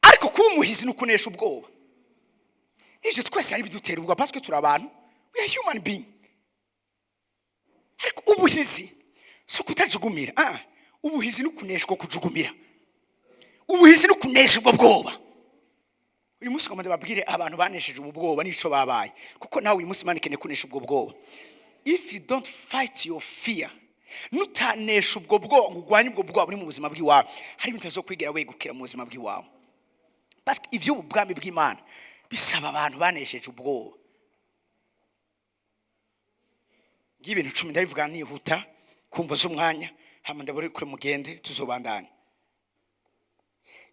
ariko kuba umuhizi ni ukunesha ubwoba. Ivyo twese hari bidutera ubwoba, parce que turi abantu, we are human being. Ariko ubuhizi si ukutajugumira. Ubuhizi ni ukuneshwa kujugumira, ubuhizi ni ukunesha ubwo bwoba. Uyu munsi ngomba ndababwire abantu banesheje ubu bwoba n'ico babaye, kuko nawe uyu munsi Imana ikeneye kunesha ubwo bwoba. If you don't fight your fear, nutanesha ubwo bwoba ngo urwanye ubwo bwoba buri mu buzima bw'iwawe, hari ibintu utazokwigera wegukira mu buzima bw'iwawe, parce que ivy'ubu bwami bw'Imana bisaba abantu banesheje ubwoba. Ng'ibintu 10 ndabivuga nihuta kumva z'umwanya, hama ndabure kure mugende, tuzobandanya.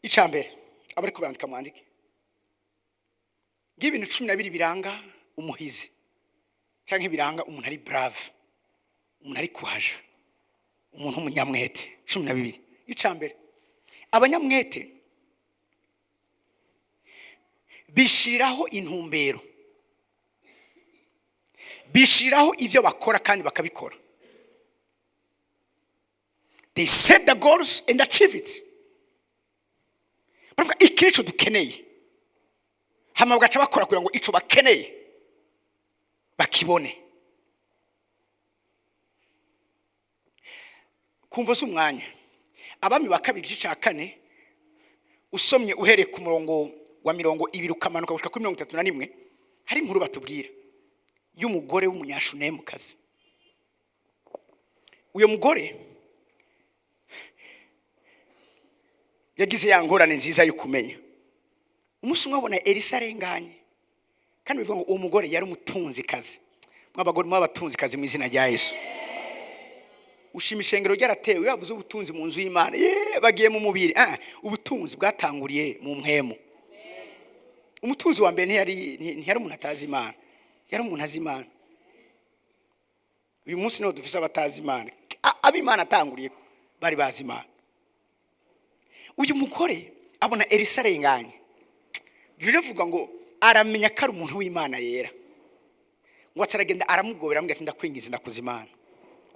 Ica mbere, abariko barandika mwandike. Ng'ibintu 12 biranga umuhizi canke biranga umuntu ari brave, umuntu ari courage, umuntu w'umunyamwete. 12. Ica mbere, abanyamwete bishiriraho intumbero, bishiriraho ivyo bakora kandi bakabikora. They set the goals and achieve it. Baravuga iki nico dukeneye, hama bagaca bakora kugira ngo ico bakeneye bakibone. Kumva si umwanya. Abami ba kabiri igice ca 4, usomye uhereye ku murongo wa 20 ukamanuka gushika kuri 31, hari inkuru batubwira y'umugore w'umunyashunemukazi. Uyo mugore yagize ya ngorane nziza yo kumenya. Umunsi umwe abona Elisa arenganye, kandi bivuga ngo uwo mugore yari umutunzikazi. Mw'abagore mw'abatunzikazi mu izina rya Yesu. Ushima ishengero ryaratewe, yavuze ubutunzi mu nzu y'Imana, ye bagiye mu mubiri. Ubutunzi bwatanguriye mu mpwemu. Umutunzi wa mbere ntiyari umuntu atazi Imana, yari umuntu azi Imana. Uyu munsi niho dufise abatazi Imana. Ab'Imana atanguriye bari bazi Imana. Uyu mugore abona Elisa arenganye, biravuga ngo aramenya ko ari umuntu w'Imana yera. Ngo acaragenda aramugobera, aramubwira ati: "Ndakwingiza, ndakuza Imana,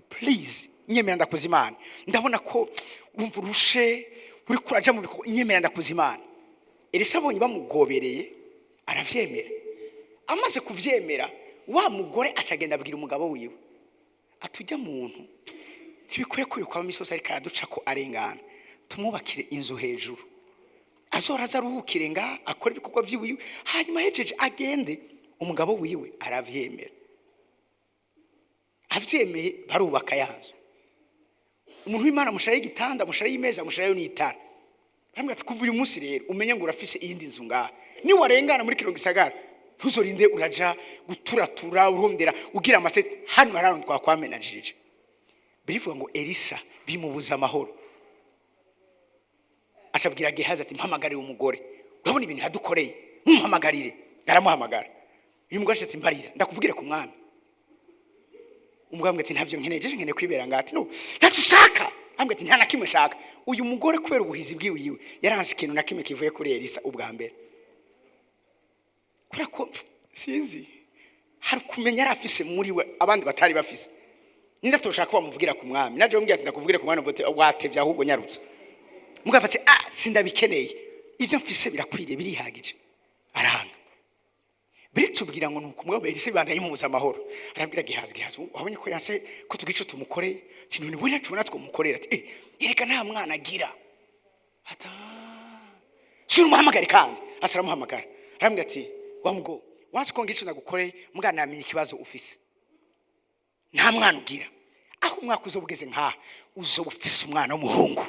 please nyemera ndakuza Imana, ndabona ko wumva urushe uri kuraja mu bikorwa, nyemera ndakuza Imana." Elisa abonye bamugobereye aravyemera. Amaze kuvyemera, wa mugore acagenda abwira umugabo wiwe ati: "Ujya muntu ntibikwiye ko yuko imisozi ariko araduca ko arengana, tumwubakire inzu hejuru, azora aza aruhukire nga akore ibikorwa vyiwiwe, hanyuma ahejeje agende." Umugabo wiwe aravyemera. Avyemeye, barubaka ya nzu. Umuntu w'Imana amushiraho igitanda, amushiraho imeza, amushiraho n'itara. Aramubwira ati: "Kuva uyu munsi rero umenye ngo urafise iyindi nzu ngaha, niwarengana muri kino gisagara ntuzorinde uraja guturatura urondera ugira amasete, hano hari ahantu twakwamenajirije." Birivuga ngo Elisa bimubuza amahoro. Acabwira Gehazi ati: "Mpamagarire umugore, urabona ibintu yadukoreye, mumpamagarire." Aramuhamagara. Uyu mugore ati: "Mbarira ndakuvugire ku mwami." Umugabo amubwira ati: "Ntabyo nkeneye, jeje nkeneye kwibera ngaha." Ati: "No, ntacyo ushaka?" Amubwira ati: "Nta na kimwe nshaka." Uyu mugore, kubera ubuhizi bwiwe, yaranse ikintu na kimwe kivuye kuri Elisa ubwa mbere, kubera ko sinzi, hari kumenya yari afise muri we abandi batari bafise. Ninde atoshaka ko bamuvugira ku mwami? Naje bambwira ati: "Ndakuvugire ku mwami," mvuga ati: "Watevye, ahubwo nyarutse." Mugabo ati: "Ah, sindabikeneye, ibyo mfise birakwiriye, birihagije." Aranga. Biritubwira ngo nuko umugabo Elisa bibanda yimubuza amahoro. Arabwira Gehazi: "Gehazi, wabonye ko yanse ko tugira ico tumukoreye? Ati: none we ntaco natwe umukorera?" Ati: "Eh, erega nta mwana agira." Ata sura umuhamagare. Kandi asa aramuhamagara, arambwira ati: "Wa mugo wanse ko ngira ico nagukoreye, mugana namenye ikibazo ufise, nta mwana ugira. Aho umwaka uzoba ugeze nkaha, uzoba ufise umwana w'umuhungu."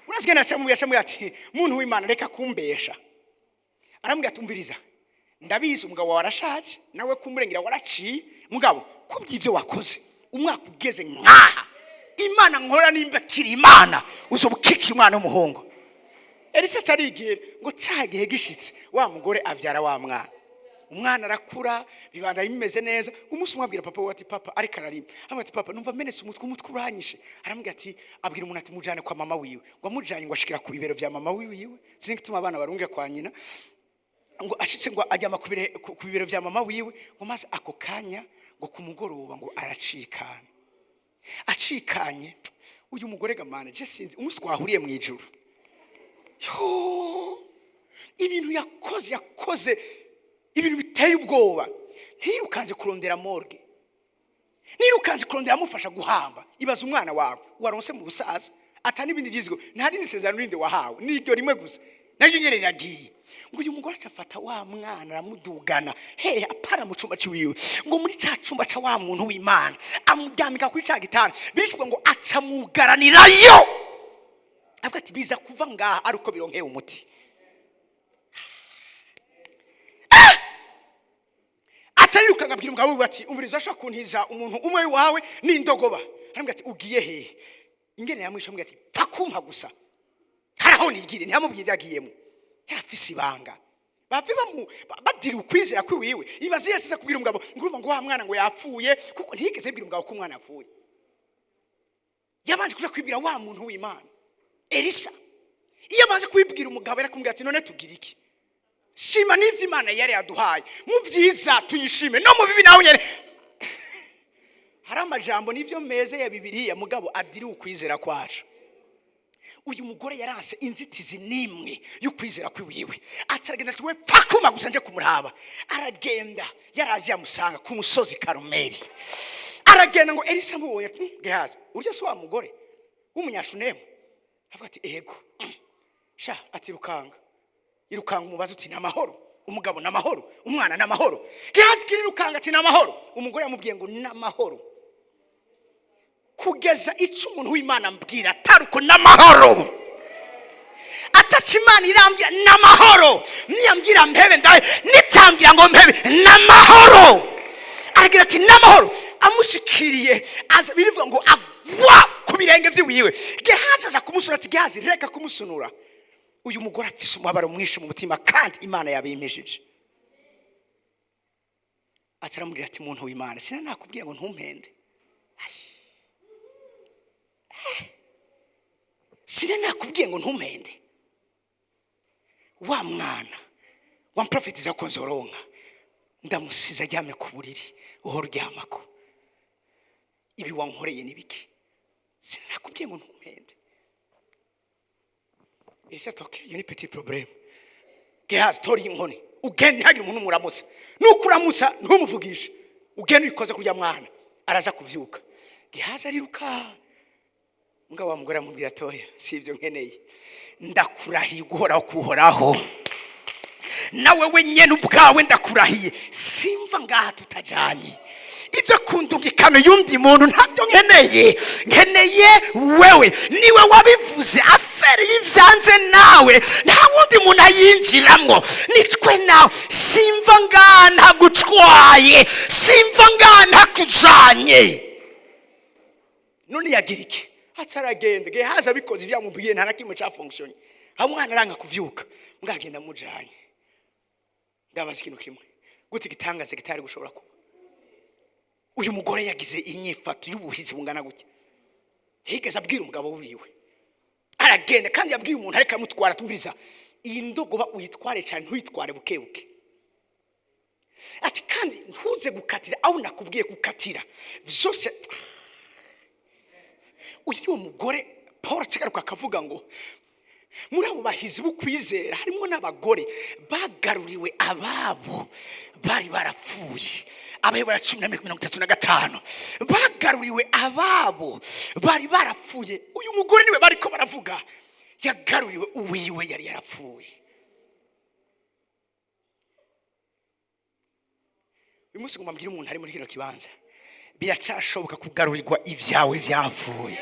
Urazigenda acamubwira ati: "Muntu w'Imana, reka kumbesha." Arambwira ati: "Umviriza, ndabizi umugabo wawe arashaje, nawe kumurengera waraciye. Mugabo kubw'ibyo wakoze, umwaka ugeze nkaha, Imana nkora nimba kiri Imana, uzoba ukikiye umwana w'umuhungu." Elisa acarigira ngo cya gihe gishitse, wa mugore avyara wa mwana. Umwana arakura, bibanda bimeze neza. Umunsi umwe abwira papa we ati: "Papa," ariko ararima, aramubwira ati: "Papa, numva menetse umutwe, umutwe uranyishe." Aramubwira ati, abwira umuntu ati: "Mujane kwa mama wiwe." Ngo amujanye, ngo ashikira ku bibero vya mama wiwe. Sinzi gituma abana barunge kwa nyina. Ngo ashitse, ngo ajyama ku bibero vya mama wiwe, ngo maze ako kanya, ngo ku mugoroba, ngo aracikana. Acikanye, uyu mugore gamana, je sinzi umunsi twahuriye mu ijuru. Yo, ibintu yakoze, yakoze ibintu biteye ubwoba. Ntirukanze kurondera morgue, ntirukanze kurondera amufasha guhamba. Ibaza umwana wawe waronse mu busaza, ata n'ibindi byizgo, nta rindi sezerano rindi wahawe, n'iryo rimwe gusa, naryo nyene riragiye. Ngo uyu mugore acafata wa mwana, aramudugana hehe? Apara mu cumba ciwiwe, ngo muri ca cumba ca wa muntu w'Imana, amuryamika kuri ca gitanda. Birishwa ngo acamugaranirayo, avuga ati: "Biza kuva ngaha ari uko bironkeye umuti." Aca yirukanka abwira umugabo wiwe ati: "Umviriza, ashobora kuntiza umuntu umwe wawe n'indogoba." Aramubwira ati: "Ugiye hehe?" Ingene yamwishe, amubwira ati: "Pfa kumpa gusa, hari aho nigire." Ntiyamubwiye ibyo agiyemo, yarafise ibanga. Bave badira ukwizera kwiwiwe. Ibaze yasize kubwira umugabo ngo urumva ngo wa mwana ngo yapfuye, kuko ntiyigeze abwira umugabo ko umwana yapfuye. Yabanje kuja kwibwira wa muntu w'Imana Elisa. Iyo amaze kubibwira umugabo, yarakumubwira ati: "None tugira iki? Shima n'ivyo Imana yari yaduhaye. Mu vyiza tuyishime, no mu bibi nawe nyene." Hari amajambo n'ivyo meze ya Bibiliya, mugabo adiri ukwizera kwacu. Uyu mugore yaranse inzitizi n'imwe y'ukwizera kwiwiwe. Acaragenda ati: "We, pfa kuma gusa nje kumuraba." Aragenda, yarazi yamusanga ku musozi Karumeli. Aragenda, ngo Elisa amubonye ati: "Gehazi, urya si wa mugore w'umunyashunemu?" Avuga ati: "Ego." Sha ati: "Rukanga, irukanga, umubaze uti: ni amahoro? Umugabo ni amahoro? Umwana ni amahoro?" Gehazi kirirukanga ati: "Ni amahoro." Umugore yamubwiye ngo: "Ni amahoro." Kugeza icyo umuntu w'Imana ambwira atari uko, n'amahoro ataca, Imana irambwira n'amahoro. Niyambwira mpebe ndahe, nitambwira ngo mpebe, n'amahoro. Aragira ati: "N'amahoro." Amushikiriye, aza, birivuga ngo agwa ku birenge by'iwiwe. Gehazi aza kumusura, ati: "Gehazi, reka kumusunura, uyu mugore afise umubabaro mwinshi mu mutima, kandi Imana yabimpishije." Aca aramubwira ati: "Muntu w'Imana, sina nakubwiye ngo ntumpende? Sina nakubwiye ngo ntumpende? Wa mwana wamprofetiza ko nzoronka, ndamusize aryamye ku buriri uhora uryamako. Ibi wankoreye ni biki? Sinakubwiye ngo ntumpende?" Elisa ati: "Okay, iyo ni petit problème. Gehazi, tora iyi nkoni, ugende, ntihagire umuntu umuramutsa. Nuko uramutsa ntumuvugishe, ugende uyikoze kurya mwana, araza kuvyuka." Gehazi ariruka. Mugabo wa mugore aramubwira: "Atoya, si ibyo nkeneye. Ndakurahiye uguhoraho kuhoraho, nawe wenyine ubwawe ndakurahiye, simva ngaha tutajanye. Ibyo kundungikano y'undi muntu ntabyo nkeneye, nkeneye wewe. Niwe wabivuze. Affaire y'ivyanje nawe, nta wundi muntu ayinjiramwo, nitwe nawe. Simva ngaha ntagutwaye, simva ngaha ntakujanye." None yagira iki? Acaragenda. Gehazi abikoze ibyo yamubwiye, nta na kimwe cyafonctionné. Aho umwana aranga kuvyuka, mbwagenda mujanye. Ndabaza ikintu kimwe: gute igitangaza kitari gushobora kuba? Uyu mugore yagize inyifato y'ubuhizi bungana gutya, yigeze abwira umugabo wiwe, aragenda, kandi yabwiye umuntu ariko aramutwara: "Tumviriza, iyi ndogoba uyitware cyane, ntuyitware buke buke." Ati: "Kandi ntuze gukatira aho nakubwiye gukatira byose." Uyu ni mugore Paul akigaruka akavuga ngo muri abo bahizi b'ukwizera harimo n'abagore bagaruriwe ababo bari barapfuye. Abahebura 10:35, bagaruriwe ababo bari barapfuye. Uyu mugore niwe bariko baravuga, yagaruriwe uwiwe yari yarapfuye. Uyu munsi ngomba mbwire umuntu ari muri kino kibanza: biracashoboka kugarurirwa ibyawe byapfuye.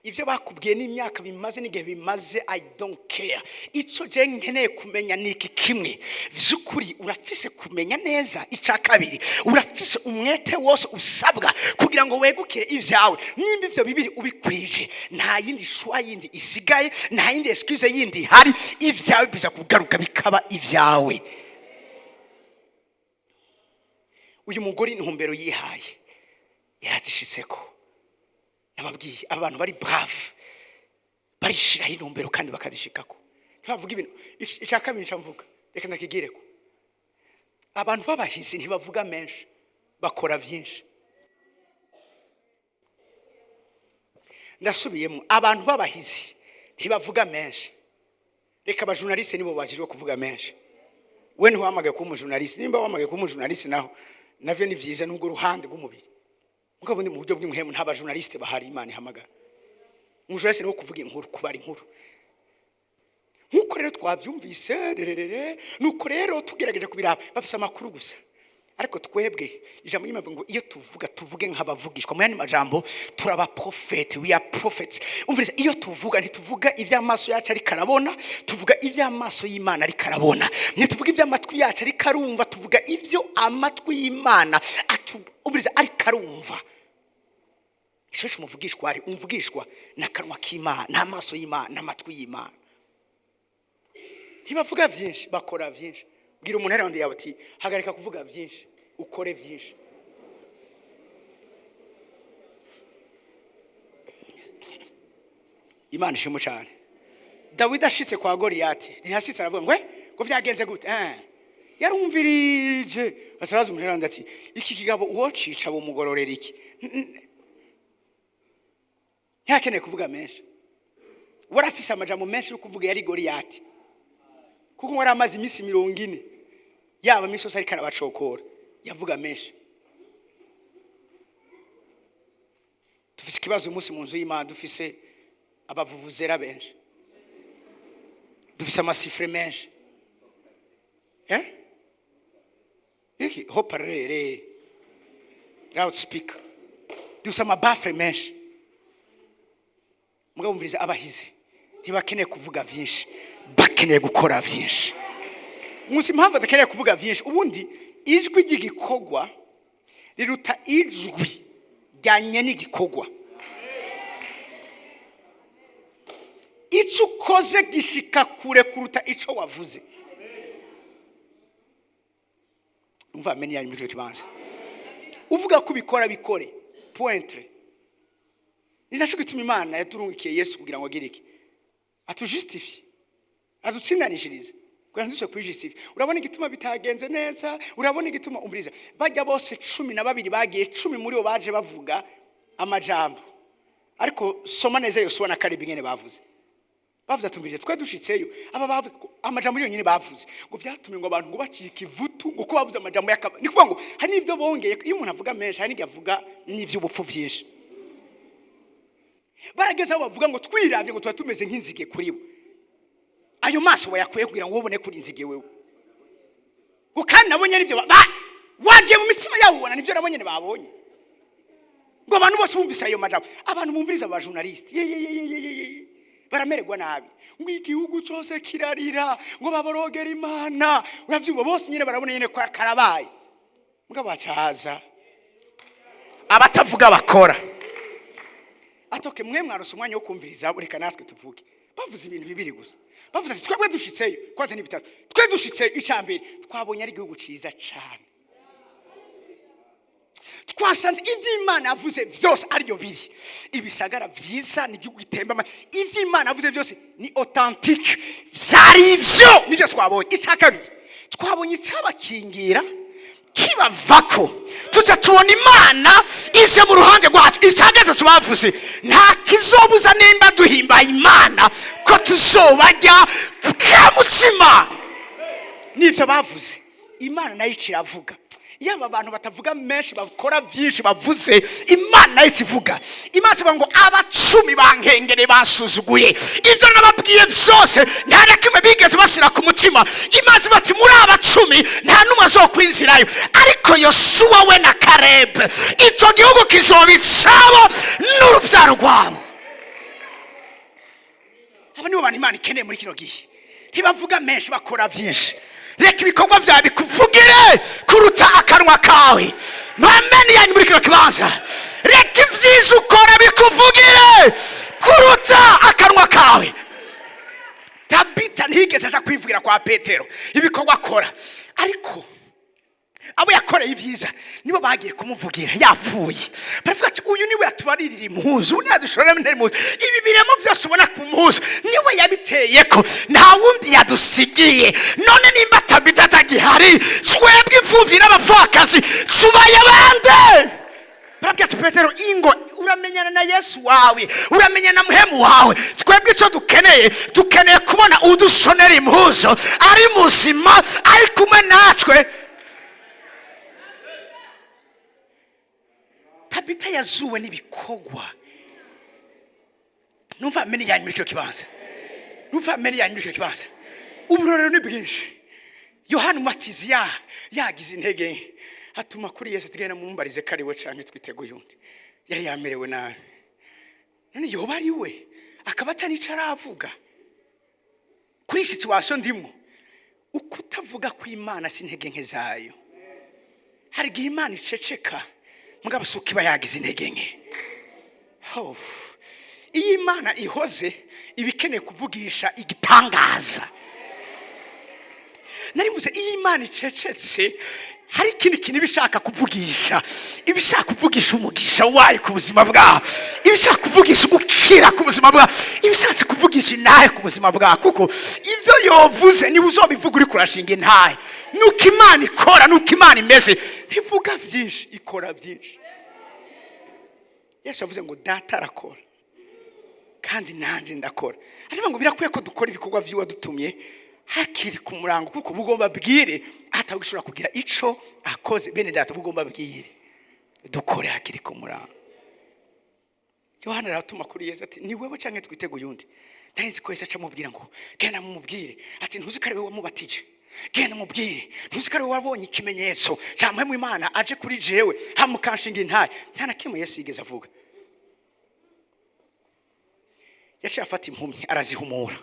Ibyo bakubwiye n'imyaka bimaze n'igihe bimaze, I don't care. Icyo je nkeneye kumenya ni iki kimwe: vy'ukuri urafise kumenya neza? Icya kabiri, urafise umwete wose usabwa kugira ngo wegukire ibyawe? Nimba ivyo bibiri ubikwije, nta yindi choix yindi isigaye, nta yindi excuse yindi ihari, ibyawe biza kugaruka bikaba ibyawe. Uyu mugore intumbero yihaye yarazishitseko. Nababwiye, abantu bari brave barishiraho intumbero kandi bakazishikako, ntibavuga ibintu. Icya kabiri nca mvuga, reka nakigireko: abantu b'abahizi ntibavuga menshi, bakora byinshi. Ndasubiyemo: abantu b'abahizi ntibavuga menshi. Reka abajournaliste nibo bajijwe kuvuga menshi. We ntiwamagaye kuba umujournaliste. Nimba wamagaye kuba umujournaliste, naho navyo ni vyiza, nubwo ruhande rw'umubiri. Mugabo ni mu buryo bw'impwemu, nta bajournaliste bahari Imana ihamagara. Umujournaliste niwo kuvuga inkuru, kubara inkuru. Nkuko rero twavyumvise rererere, nuko rero tugerageje kubiraba, bafise amakuru gusa. Ariko twebwe ijambo ry'Imana rivuga ngo iyo tuvuga, tuvuge nk'abavugishwa. Mu yandi majambo, turabaprofete, we are prophets. Umviriza, iyo tuvuga, ntituvuga iby'amaso yacu ariko arabona, tuvuga iby'amaso y'Imana ariko arabona. Ntituvuga iby'amatwi yacu ariko arumva, tuvuga ibyo amatwi y'Imana umviriza ariko arumva. Ico umuvugishwa ari umvugishwa n'akanwa k'Imana, n'amaso y'Imana, n'amatwi y'Imana. Ntibavuga byinshi, bakora byinshi. Bwira umuntu ari yawe ati: "Hagarika kuvuga byinshi, ukore byinshi." Imana ishimwe cyane. Dawidi ashitse kwa Goliyati, ntiyashitse aravuga ngo: "Ngo vyagenze gute?" Yarumvirije, asaraza umuntu yarandi ati: "Iki kigabo uwocica bumugororera iki?" Ntiyakeneye kuvuga menshi. Warafise amajambo menshi yo kuvuga yari Goliyati, kuko wari amaze iminsi 40 yaba iminsi yose ariko arabacokora, yavuga menshi. Dufise ikibazo uyu munsi mu nzu y'Imana: dufise abavuvuzera benshi, dufise amasifure menshi. Iki haut-parleur, loudspeaker, dufise amabaffle menshi. Mugabo mviriza, abahizi ntibakeneye kuvuga vyinshi, bakeneye gukora vyinshi. Musi impamvu adakeneye kuvuga vyinshi: ubundi ijwi ry'igikorwa riruta ijwi ryanye n'igikorwa. Icyo ukoze gishika kure kuruta ico wavuze. Umva ameni yanyu muri kibanza. Uvuga ko ubikora, bikore, pointre. Ni naco gituma Imana yaturungikiye Yesu kugira ngo agire iki? Atujustifie, adutsindanishirize, kugira ngo ntidusubire kwijustifie. Urabona igituma bitagenze neza? Urabona igituma? Umviriza, bajya bose 12 bagiye, 10 muri bo baje bavuga amajambo. Ariko soma neza Yosuwa na Kalebu ingene bavuze. Bavuze ati: "Umvirize, twe dushitseyo." Aba bavuze amajambo yonyine bavuze ngo vyatumye ngo abantu ngo bacika ivutu, ngo ko bavuze amajambo y'akaba. Ni kuvuga ngo hari n'ivyo bongeye. Iyo umuntu avuga menshi, hari n'igihe avuga n'ivy'ubupfu vyinshi. Barageze aho bavuga ngo twiravye ngo tuba tumeze nk'inzige kuri bo. Ayo maso wayakuye kugira ngo ubone kuri inzige wewe? Ngo kandi nabo nyene ivyo wagiye mu mitima yabo, ubona nivyo nabo nyene babonye. Ngo abantu bose bumvise ayo majambo, abantu bumviriza aba journaliste, ye ye ye ye ye ye, baramererwa nabi, ngo igihugu cyose kirarira, ngo baborogera Imana. Uravyumva, bose nyene barabona nyene ko karabaye. Mugabo hacahaza abatavuga bakora. Atoke mwe mwarose umwanya wo kumviriza, reka natwe tuvuge. Bavuze ibintu bibiri gusa. Bavuze ati: "Twebwe dushitseyo, kwanza ni bitatu, twe dushitseyo, icya mbere twabonye ari igihugu cyiza cane, twasanze ibyo Imana yavuze byose ariyo biri, ibisagara byiza, ni igihugu gitemba amata. Ibyo Imana yavuze byose ni authentique, byari ibyo, nibyo twabonye. Icya kabiri, twabonye icyabakingira kibavako, tuca tubona Imana ije mu ruhande rwacu. Icya gatatu bavuze: nta kizobuza nimba duhimbaye Imana ko tuzobarya bwa mutsima." Nibyo bavuze. Imana nayo iravuga. Yaba abantu batavuga menshi bakora byinshi, bavuze, Imana nayo ikivuga. Imana ivuga ngo: "Abacumi bankengere, basuzuguye ibyo nababwiye byose, nta na kimwe bigeze bashyira ku mutima." Imana ivuga ati: "Muri abacumi nta n'umwe azokwinjirayo, ariko Yosuwa we na Karebe, icyo gihugu kizoba icabo n'urubyaro rwabo." Aba nibo bantu Imana ikeneye muri kino gihe. Ntibavuga menshi, bakora byinshi. Reka ibikorwa byawe bikuvugire kuruta akanwa kawe. Mwameni yanyu muri kino kibanza. Reka ibyiza ukora bikuvugire kuruta akanwa kawe. Tabita ntiyigeze aja kwivugira kwa Petero ibikorwa akora, ariko abo yakoreye ibyiza nibo bagiye kumuvugira yapfuye. Baravuga ati: "Uyu niwe yatubaririra impuzu, uyu niwe yadushorera impuzu, ibi biremo byose ubona ku mpuzu niwe yabiteye, ko nta wundi yadusigiye. None nimba Tabita atagihari, twebwe imfubyi n'abapfakazi tubaye bande?" Barabwira ati: "Petero, ingo uramenyana na Yesu wawe, uramenyana na muhemu wawe. Twebwe icyo dukeneye, dukeneye kubona udushonera impuzu ari muzima, ari kumwe natwe." Tabita yazuwe n'ibikorwa. Numva ameni yanyu muri kino kibanza. Numva ameni yanyu muri kino kibanza. Uburorero ni bwinshi. Yohana Umubatizi yagize intege nke, atuma kuri Yesu ati: "Genda mumumbarize ko ari we canke twiteguye undi." Yari yamerewe nabi. None yoba ari we, akaba atanico aravuga kuri situation ndimo? Uko utavuga ko Imana si intege nke zayo. Hari igihe Imana iceceka, mugabo si uko iba yagize intege nke. Oh. Iyo Imana ihoze, iba ikeneye kuvugisha igitangaza. Narivuze, iyo Imana icecetse, hari ikindi kintu iba ishaka kuvugisha. Iba ishaka kuvugisha umugisha wayo ku buzima bwawe, iba ishaka kuvugisha ugukira ku buzima bwawe, iba ishatse kuvugisha intahe ku buzima bwawe, kuko ibyo yovuze niba uzobivuga uri kurashinga intahe. Nuko Imana ikora, nuko Imana imeze. Ntivuga byinshi, ikora byinshi. Yesu yavuze ngo: "Data arakora, kandi nanjye ndakora." Aravuga ngo birakwiye ko dukora ibikorwa by'uwadutumye hakiri ku murango, kuko bugomba bwire atagishobora kugira ico akoze. Bene data, bugomba bwire, dukore hakiri ku murango. Yohana aratuma kuri Yesu ati: "Ni wewe canke twiteguye undi?" Nari nzi ko Yesu acamubwira ngo: "Genda mumubwire." Ati: "Ntuzi ko ari wewe wamubatije? Genda mubwire. Ntuzi ko ari wewe wabonye ikimenyetso cyamuhemu Imana aje kuri jewe hamukanshinga intaye?" Nta na kimwe Yesu yigeze avuga. Yaciye afata impumyi arazihumura,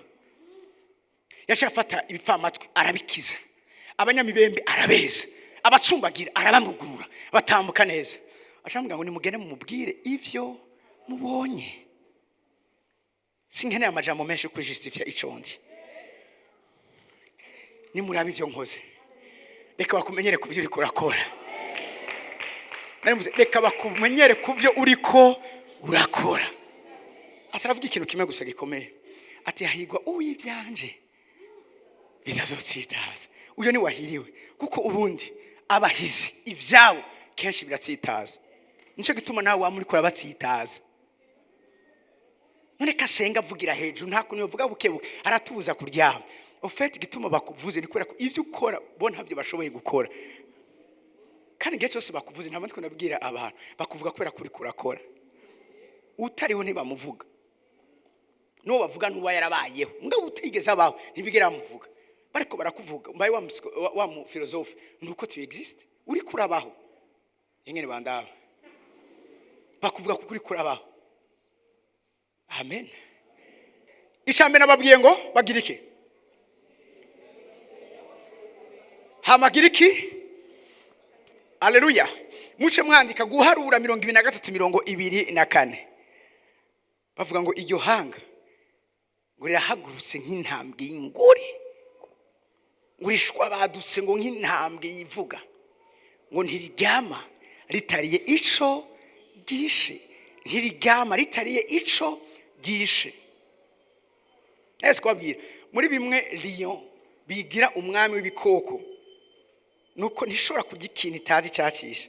yaciye afata ibipfamatwi arabikiza, abanyamibembe arabeza, abacumbagira arabamugurura batambuka neza. Acamubwira ngo: "Nimugende mumubwire ivyo mubonye." Sinkeneye amajambo menshi kwijustifia ico ndi. Nimuraba ivyo nkoze. Reka bakumenyere ku byo uriko urakora. Narivuze, reka bakumenyere ku byo uriko urakora. Asa aravuga ikintu kimwe gusa gikomeye, ati: "Hahigwa uw'ibyanje bitazotsitaza." Uyo ni wahiriwe, kuko ubundi abahizi ibyabo kenshi biratsitaza. Nicyo gituma nawe waba uriko urabatsitaza. None kasenga avugira hejuru, nta kuntu yovuga buke buke, aratubuza kuryama. Au fait, igituma bakuvuze ni kubera ko ivyo ukora bo ntabyo bashoboye gukora. Kandi igihe cyose bakuvuze, nta matwi nabwira abantu bakuvuga kubera ko uriko urakora. Utariho ntibamuvuga, n'uwo bavuga n'uba yarabayeho. Mugabo utigeze abaho ntibigera bamuvuga. Bariko barakuvuga, mbaye wa mu philosophe, nuko tu existe, uriko urabaho. Ingene bandaba bakuvuga kuko uriko urabaho. Amen. Icambere nababwiye ngo bagira iki? Hamagira iki? Aleluya. Muce mwandika Guharura 23:24. Bavuga ngo iryo hanga ngo rirahagurutse nk'intambwe y'ingore, ngo rishwabadutse ngo nk'intambwe yivuga, ngo ntiriryama ritariye ico ryishe, ntiriryama ritariye ico ryishe. Ese kubabwira muri bimwe lion bigira umwami w'ibikoko, nuko ntishobora kurya ikintu itazi icyacishe.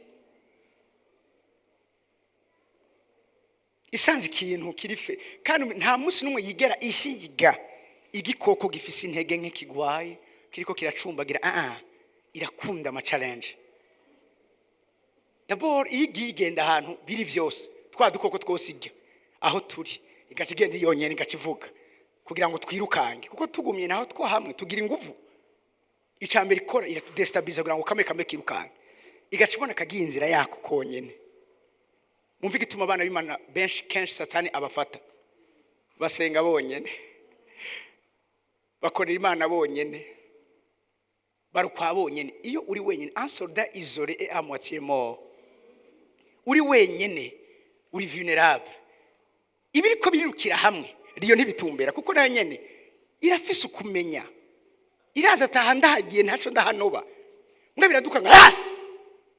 Isanze ikintu kiri fe, kandi nta munsi n'umwe yigera ihiga igikoko gifise intege nke, kigwaye, kiriko kiracumbagira. Irakunda ama challenge. D'abord iyo igiye igenda ahantu biri vyose, twa dukoko twose irya aho turi, igaca igenda yonyene, igaca ivuga kugira ngo twirukange, kuko tugumye naho two hamwe tugira inguvu. Icya mbere ikora, iratudestabiliza kugira ngo kame kame kirukange, igaca ibona kagiye inzira yako konyene. Mumve igituma abana b'Imana benshi kenshi Satani abafata: basenga bonyene, bakorera Imana bonyene, barukwa bonyene. Iyo uri wenyine, un soldat isolé est à moitié mort. Uri wenyene uri vulnerable. Ibiriko birirukira hamwe riyo ntibitumbera, kuko nayo nyene irafise ukumenya, iraza ataha ndahagiye ntaco ndahanoba, mbwa biraduka ngo ah!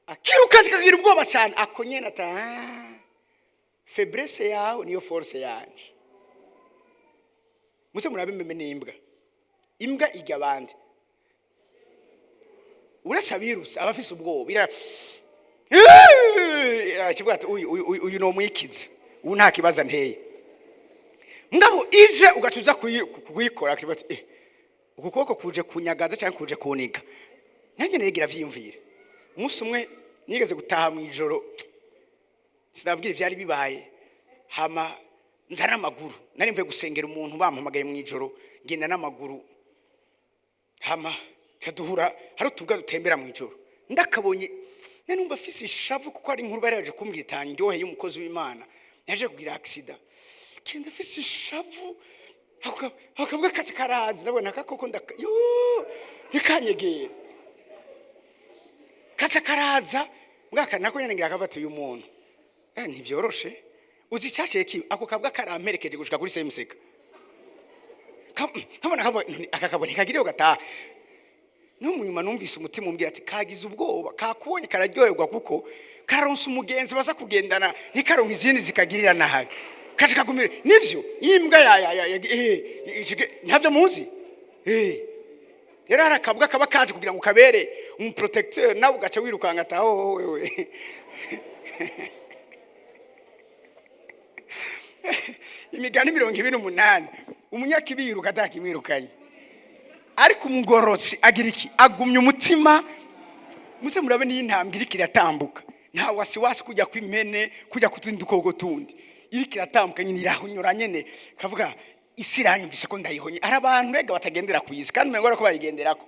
Akiruka kikagira ubwoba cyane, ako nyene ata ah! Faiblesse yawe niyo force yanje. Muze murabe meme n'imbwa. Imbwa irya abandi, uretse abirutse aba afise ubwoba, ira kivuga ati uyu uyu uyu nomwikiza, ubu nta kibazo anteye. Ngabo ije ugaca uza kuyikora, akivuga ati uku kuboko kuje kunyagaza cyangwa kuje kuniga. Nanjye nigira vyiyumvira. Umunsi umwe nigeze gutaha mu ijoro, sinabwira ivyari bibaye, hama nza n'amaguru. Nari mvuye gusengera umuntu, bampamagaye mu ijoro, ngenda n'amaguru, hama duhura hari utubwa dutembera mu ijoro. Ndakabonye nari numva afise ishavu, kuko ari inkuru bari yaje kumbwira itandyohe y'umukozi w'Imana yaje kugira accident. Kenda afise ishavu, akabwa kaca karaza, ndabona akakoko ndaka yo ntikanyegera, kaca karaza mbwaka nako nyene ngira akavata uyu muntu. Ntivyoroshe. Uzi icyaciye kiba? Ako kabwa karamperekeje gushika kuri semuseka. Nkabona aka kabwa ntikagiriyo gataha. No mu nyuma numvise umutima umbwira ati kagize ubwoba, kakubonye kararyoherwa, kuko kararonsa umugenzi baza kugendana, ntikaronka izindi zikagirira nabi, kaje kagumira. Nivyo imbwa ya ya ya ntavyo muzi. Rero hari akabwa kaba kaje kugira ngo kabere umuprotecteur, nawe ugaca wirukanga ataho wewe. Imigani 28: umunyakibi yiruka atakimwirukanye, ariko umugororotsi agira iki? Agumya umutima. Muze murabe niyo intambwe iriko iratambuka, nta wasiwasi kujya kw'impene, kujya kutundi dukoko tundi, iriko iratambuka nyine, irahonyora nyene, kavuga isi iranyumvise ko ndayihonye. Hari abantu rega batagendera ku isi kandi umengo ko bayigenderako,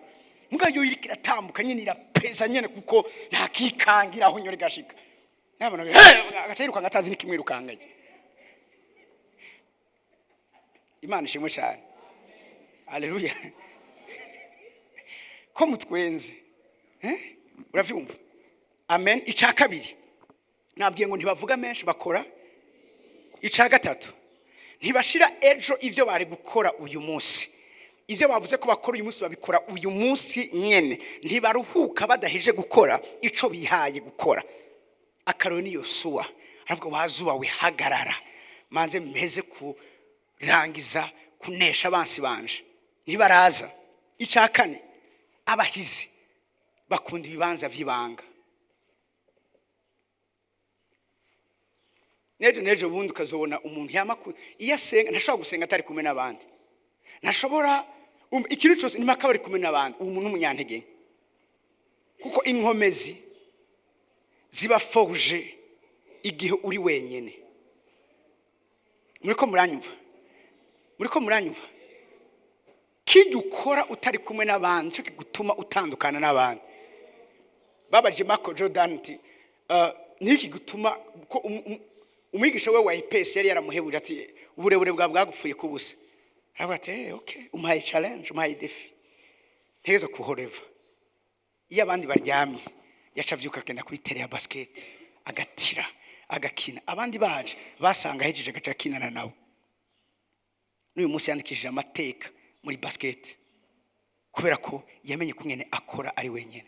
mbwa yo iriko iratambuka nyine, irapeza nyene, kuko nta kikanga, irahonyora igashika. Nabona agaca yirukanga atazi n'ikimwirukanganye. Imana ishimwe cyane, haleluya. Ko mutwenze? Uravyumva? Amen. Icya kabiri nabwiye ngo ntibavuga menshi, bakora. Icya gatatu, ntibashira ejo ivyo bari gukora uyu munsi. Ivyo bavuze ko bakora uyu munsi babikora uyu munsi nyene. Ntibaruhuka badahije gukora ico bihaye gukora. Akarori ni Yosuwa, aravuga wazuba we hagarara, manze mpeze kurangiza kunesha abansi banje. Ntibaraza. Icya kane, abahizi bakunda ibibanza vy'ibanga. Nejo nejo bundi ukazobona umuntu yama iyo asenga ntashobora gusenga atari kumwe n'abandi, ntashobora ikintu cyose nimaka bari kumwe n'abandi. Uwo muntu n'umunyantege nke, kuko inkomezi ziba forge igihe uri wenyene. Muriko muranyumva? Muriko muranyumva? Kijya ukora utari kumwe n'abandi cyo kigutuma utandukana n'abandi. Babajije Michael Jordan ati niki gutuma ko umwigisha we wa EPS yari yaramuhebuje ati uburebure bwa bwagupfuye kubusa, aravuga ati okay, umuhaye challenge, umuhaye defi, ntegeza kuhoreva. Iyo abandi baryamye yaca avyuka akagenda kuri tere ya basket, agatira, agakina. Abandi baje basanga ahejeje agaca akinana nabo. N'uyu munsi yandikishije amateka muri basket kubera ko yamenye ko nyene akora ari wenyine.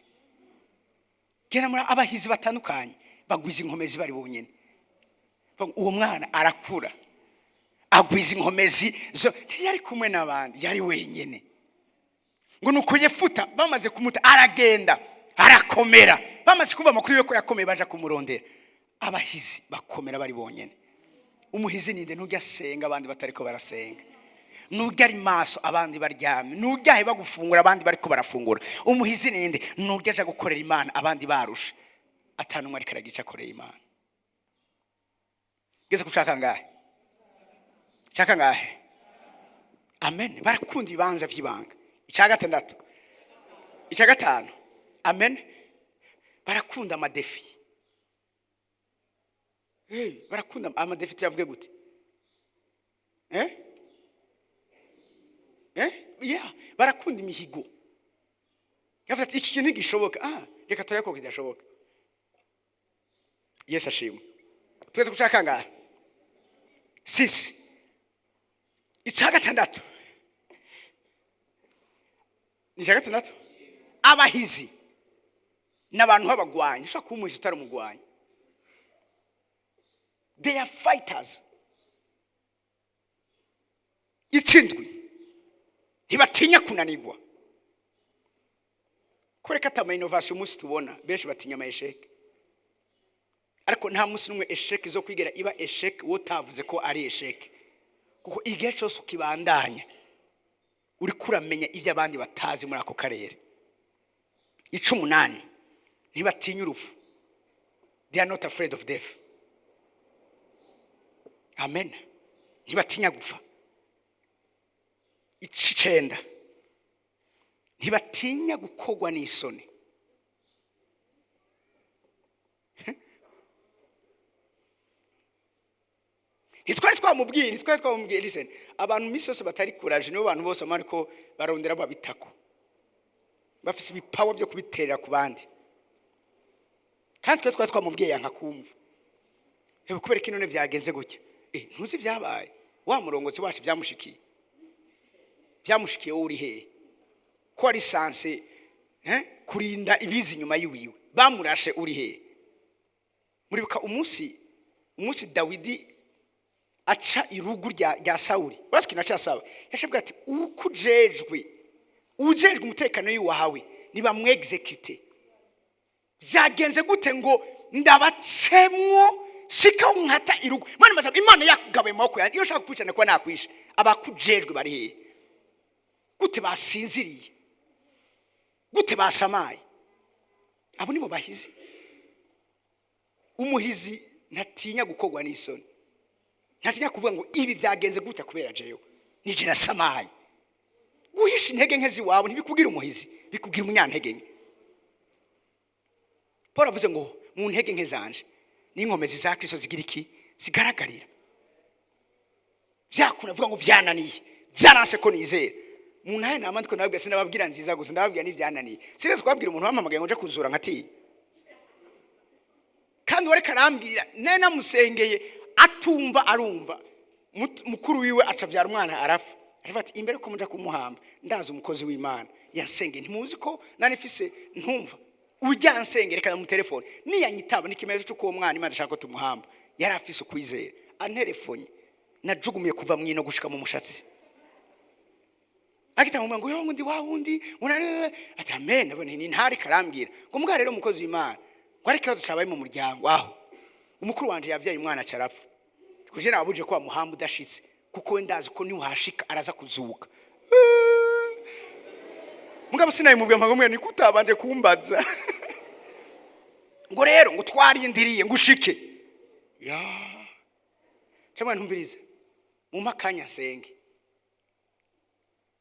Genda muri abahizi batandukanye, bagwiza inkomezi bari bonyine. Uwo mwana arakura, agwiza inkomezi zo, ntiyari kumwe n'abandi, yari wenyine. Ngo nuko Yefuta bamaze kumuta, aragenda arakomera. Bamaze kumva amakuru yuko yakomeye, baja kumurondera. Abahizi bakomera bari bonyine. Umuhizi ninde? Ntujya asenga abandi batariko barasenga, nujya ari maso abandi baryamye, nujya aheba gufungura abandi bariko barafungura. Umuhizi ninde? Nujya aja gukorera Imana abandi barusha, atanumwe ariko aragica akoreye Imana. Geze kushaka ngahe? Shaka ngahe? Amen. Barakunda ibibanza vy'ibanga. Icya gatandatu, icya gatanu, amen, barakunda ama défis. Hey, barakunda ama défis. Tuyavuge gute? Eh? Eh? Yeah, barakunda imihigo. Yavuze ati: "Iki kintu ntigishoboka." Ah, reka turebe ko kidashoboka. Yesu ashimwe. Twese gushaka ngahe? Sisi. Icya gatandatu ni icya gatandatu: abahizi ni abantu b'abagwanyi. Ushobora kuba umuhizi utari umugwanyi. They are fighters. Ikindwi, ntibatinya kunanirwa. Kureka ata innovation umunsi tubona benshi batinya ama échecs, ariko nta munsi n'umwe échec zo kwigera iba échec wowe utavuze ko ari échec, kuko igihe cyose ukibandanya uri kuramenya ibyo abandi batazi muri ako karere. Icumunani, ntibatinya urupfu. They are not afraid of death. Amen. Ntibatinya gupfa. Icenda, ntibatinya gukogwa n'isoni. Ntitwari twamubwiye? Listen, abantu iminsi yose batari kuraje nibo bantu bose bamara ko barondera babitako, bafise ibipawa byo kubiterera ku bandi. Kandi twe twari twamubwiye, yanka kumva. Hewe, kubera ko none byagenze gutya? Eh, ntuzi ibyabaye wa murongozi wacu? Byamushikiye, byamushikiye. Wowe uri hehe ko ari sanse, eh, kurinda ibizi inyuma yiwiwe? Bamurashe, uri hehe? Muribuka umunsi Dawidi aca irugu rya Sawuli? Urazi ikintu aca asaba? Yashavuga ati: "Uko ujejwe umutekano w'iwawe nibamwexécute, byagenze gute ngo ndabacemwo shika nkata irugu?" Imana imaze, Imana yakugabuye mu maboko yanjye. Iyo ushaka kwicana kuba nakwishe. Abakujejwe bari hehe? Gute basinziriye? Gute basamaye? Abo nibo bahizi. Umuhizi ntatinya gukorwa n'isoni, ntatinya kuvuga ngo: "Ibi byagenze gutya kubera jewe nije nasamaye." Guhisha intege nke ziwawe ntibikubwira umuhizi, bikubwira umunyantege nke. Paul avuze ngo: "Mu ntege nke zanje n'inkomezi za Kristo zigira iki? Zigaragarira." Byakunda avuga ngo: "Byananiye, byaranse ko nizera." Mu ntahe nama ndiko ndababwira, sinababwira nziza gusa, ndababwira n'ibyananiye. Sinzi kubabwira umuntu wampamagaye ngo nje kuzura nkatinya, kandi wareka arambwira nawe namusengeye atumva arumva. Mukuru wiwe acabyara umwana arapfa. Aravuga ati: "Imbere ko muja kumuhamba, ndazi umukozi w'Imana yansengeye. Ntimuzi ko nari mfise ntumva ujya ansengera? Reka mu telefone niyanyitaba, ni ikimenyetso cy'uko uwo mwana Imana ishaka ko tumuhamba." Yari afise ukwizera. Anterefonye, najugumiye kuva mwino gushika mu mushatsi. Agitanga ngo: "Yo, ngo ndi wa wundi ngo nari." Ati: "Amen." Abone ni ntari karambwira ngo: "Mbwa rero, umukozi w'Imana, ngo ari ikibazo cyabaye mu muryango aho umukuru wanje yavyaye umwana acarapfa, kuje nababuje ko wamuhamba udashitse, kuko we ndazi ko niwahashika araza kuzuka." Mugabo sinabimubwiye mpamvu mwe niko utabanje kumbaza. Ngo rero ngo twarindiriye ngo ushike ya cyangwa ntumvirize, mumpe akanya nsenge.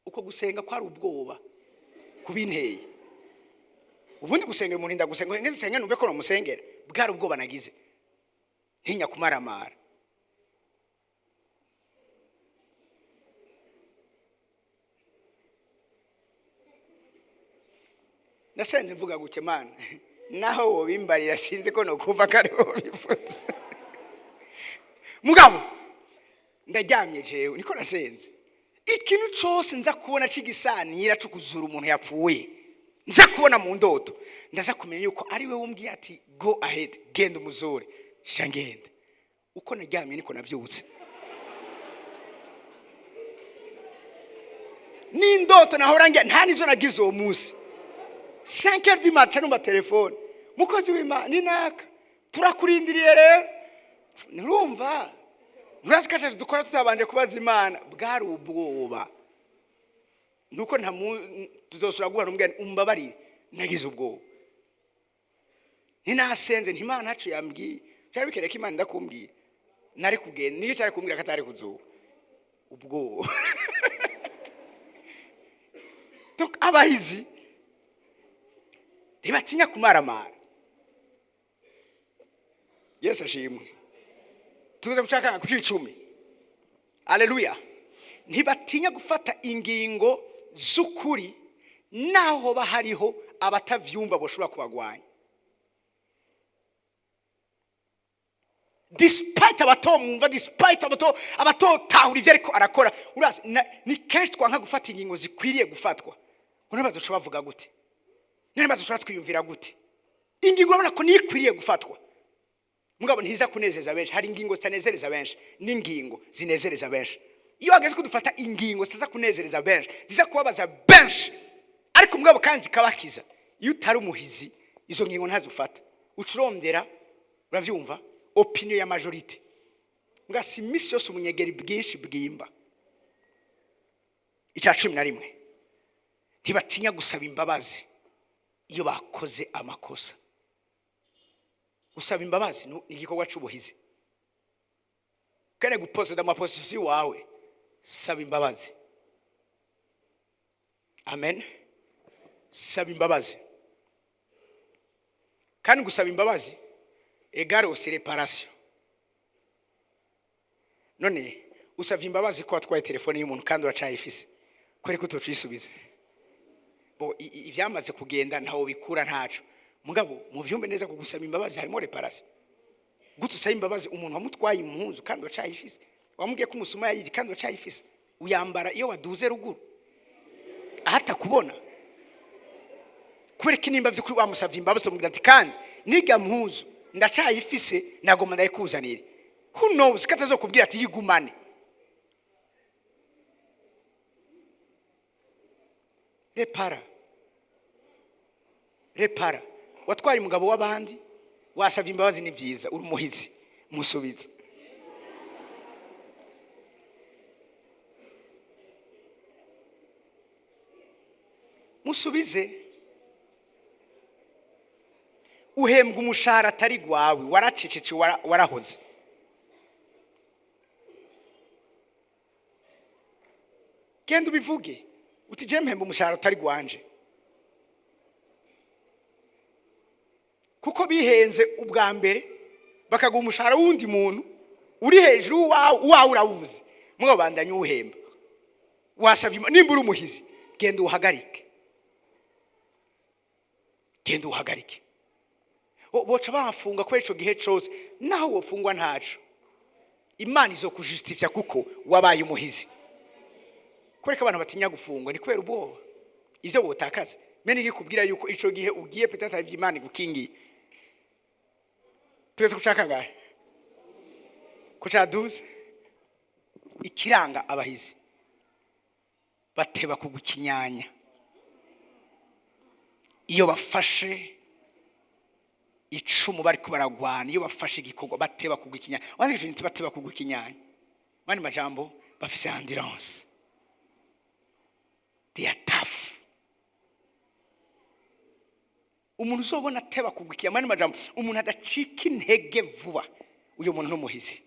Uko gusenga kwari ubwoba kubinteye. Ubundi gusengera umuntu, ndagusenga ngeze nsenge numve ko namusengera, bwari ubwoba nagize, ntinya kumaramara. Nasenze mvuga gutya: "Mana, naho wobimbarira sinzi ko nokumva ko ari wowe bivuze." Mugabo ndaryamye jewe, niko nasenze. Ikintu cyose nza kubona cy'igisanira cyo kuzura umuntu yapfuye, nza kubona mu ndoto, ndaza kumenya yuko ari we wumbwiye ati: "Go ahead, genda umuzure." Sha, ngenda. Uko naryamye niko navyutse. N'indoto nahora ngira nta nizo nagize uwo munsi. 5 heures du matin numva telefone: "Mukozi w'Imana, ni naka, turakurindiriye." Rero nturumva, nturazi ko atacu dukora tutabanje kubaza Imana. Bwari ubwoba, nuko nta tuzosura guhura n'umubwira: "Umbabarire, nagize ubwoba, ntinasenze, ntimana ntaco yambwiye." Byari bikereye ko Imana ndakumbwiye nari kugenda, niyo cyari kumbwira ko atari kuzuba ubwoba. Donc abahizi ntibatinya kumaramara. Yesu ashimwe. Tuze gushaka ku 10. Aleluya. Ntibatinya gufata ingingo z'ukuri naho hariho abatavyumva boshobora kubagwanya. Despite abatomwumva, despite abatotahura ibyo ariko arakora. Urazi, ni kenshi twanka gufata ingingo zikwiriye gufatwa ngo ntibazoca bavuga gute, none bazoca twiyumvira gute. Ingingo urabona ko niyo ikwiriye gufatwa, mugabo ntiza kunezeza benshi. Hari ingingo zitanezereza benshi n'ingingo zinezereza benshi. Iyo hageze ko dufata ingingo zitaza kunezereza benshi, ziza kubabaza benshi, ariko mugabo kandi zikabakiza, iyo utari umuhizi izo ngingo ntazufata, ucurondera, uravyumva, opinion ya majorité. Nga si iminsi yose umunyegeri bwinshi bwimba. Icya 11: ntibatinya gusaba imbabazi iyo bakoze amakosa. Gusaba imbabazi ni igikorwa cy'ubuhizi. Kene guposeda amaposition wawe, saba imbabazi. Amen. Saba imbabazi. Kandi gusaba imbabazi égale aussi réparation. None usavye imbabazi ko watwaye telefone y'umuntu kandi uracayifise, ko utocisubiza? Bo ivyamaze kugenda ntawo bikura, ntaco. Mugabo muvyumve neza ko gusaba imbabazi harimo réparation. Gute usaba imbabazi umuntu wamutwaye impuzu kandi wacayifise, wamubwiye ko umusuma yayiri kandi wacayifise, uyambara iyo waduze ruguru ahatakubona? Kubera ko nimba vy'ukuri wamusavye imbabazi, umubwira ati: "Kandi niga mpuzu ndacayifise, nagomba ndayikuzanire." Who knows ko atazokubwira ati: "Yigumane." Repara, repara. Watwaye umugabo w'abandi, wasabye imbabazi, ni byiza, uri umuhizi, musubize. Musubize. Uhembwa umushahara atari gwawe, waracecetse, warahoze. Genda ubivuge uti: "Je mpemba umushahara utari gwanje." Kuko bihenze ubwa mbere, bakaguha umushahara w'undi muntu uri hejuru w'uwawe, uwawe urawuzi, mugabo bandanye uwuhemba. Wasabye nimba uri umuhizi, genda uhagarike, genda uhagarike. Boca bafunga kubera ico gihe cose. Naho wofungwa ntaco, Imana izokujustifya kuko wabaye umuhizi. Kubera ko abantu batinya gufungwa ni kubera ubwoba ivyo botakaza. Mene ikikubwira yuko ico gihe ugiye peut-être ivyo Imana igukingiye. Tugeze kucaka ngahe? Kuca 12. Ikiranga abahizi: bateba kugwa ikinyanya. Iyo bafashe icumu bariko baragwana, iyo bafashe igikorwa, bateba kugwa ikinyanya. Wandikije nti bateba kugwa ikinyanya. Mani majambo, bafise endurance, they are tough. Umuntu uzobona ateba kugwa ikinyanya, mani majambo, umuntu adacika intege vuba, uyu muntu n'umuhizi.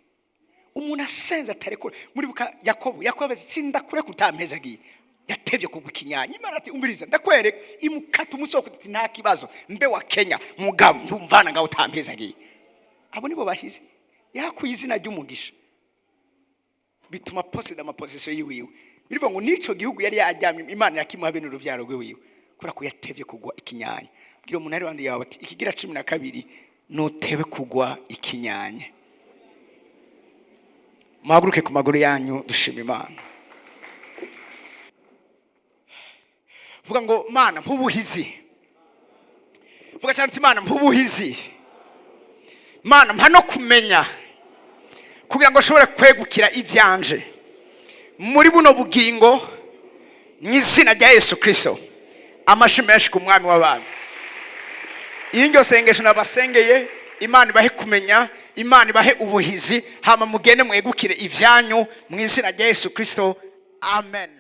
Umuntu asenze atarekura. Muribuka Yakobo? Yakobo yabaze: "Sindakure kutampezagiye." Yatevye kugwa ikinyanya. Imana ati: "Umviriza, ndakwereka." Imukata umusoko ati: "Nta kibazo, mbe wa Kenya, mugabo ntumvana ngaho utampezagiye." Abo nibo bahize. Yakuye izina ry'umugisha, bituma poseda amaposition yiwiwe. Birivuga ngo n'ico gihugu yari yajyamye, Imana yakimuha bene uruvyaro rwiwiwe, kubera ko yatevye kugwa ikinyanya. Bwira umuntu ari iruhande yawe ati: "Ikigira 12, nutebe kugwa ikinyanya." Muhaguruke ku maguru yanyu, dushima Imana. Vuga ngo: "Mana, mpubuhizi." Vuga cyane uti: "Mana, mpubuhizi. Mana, mpa no kumenya kugira ngo nshobore kwegukira ibyanje muri buno bugingo, mu izina rya Yesu Kirisito." Amashi menshi ku Mwami w'abantu. Iyi ngyo sengesho nabasengeye, Imana ibahe kumenya, Imana ibahe ubuhizi, hama mugende mwegukire ibyanyu mu izina rya Yesu Kirisito. Amen.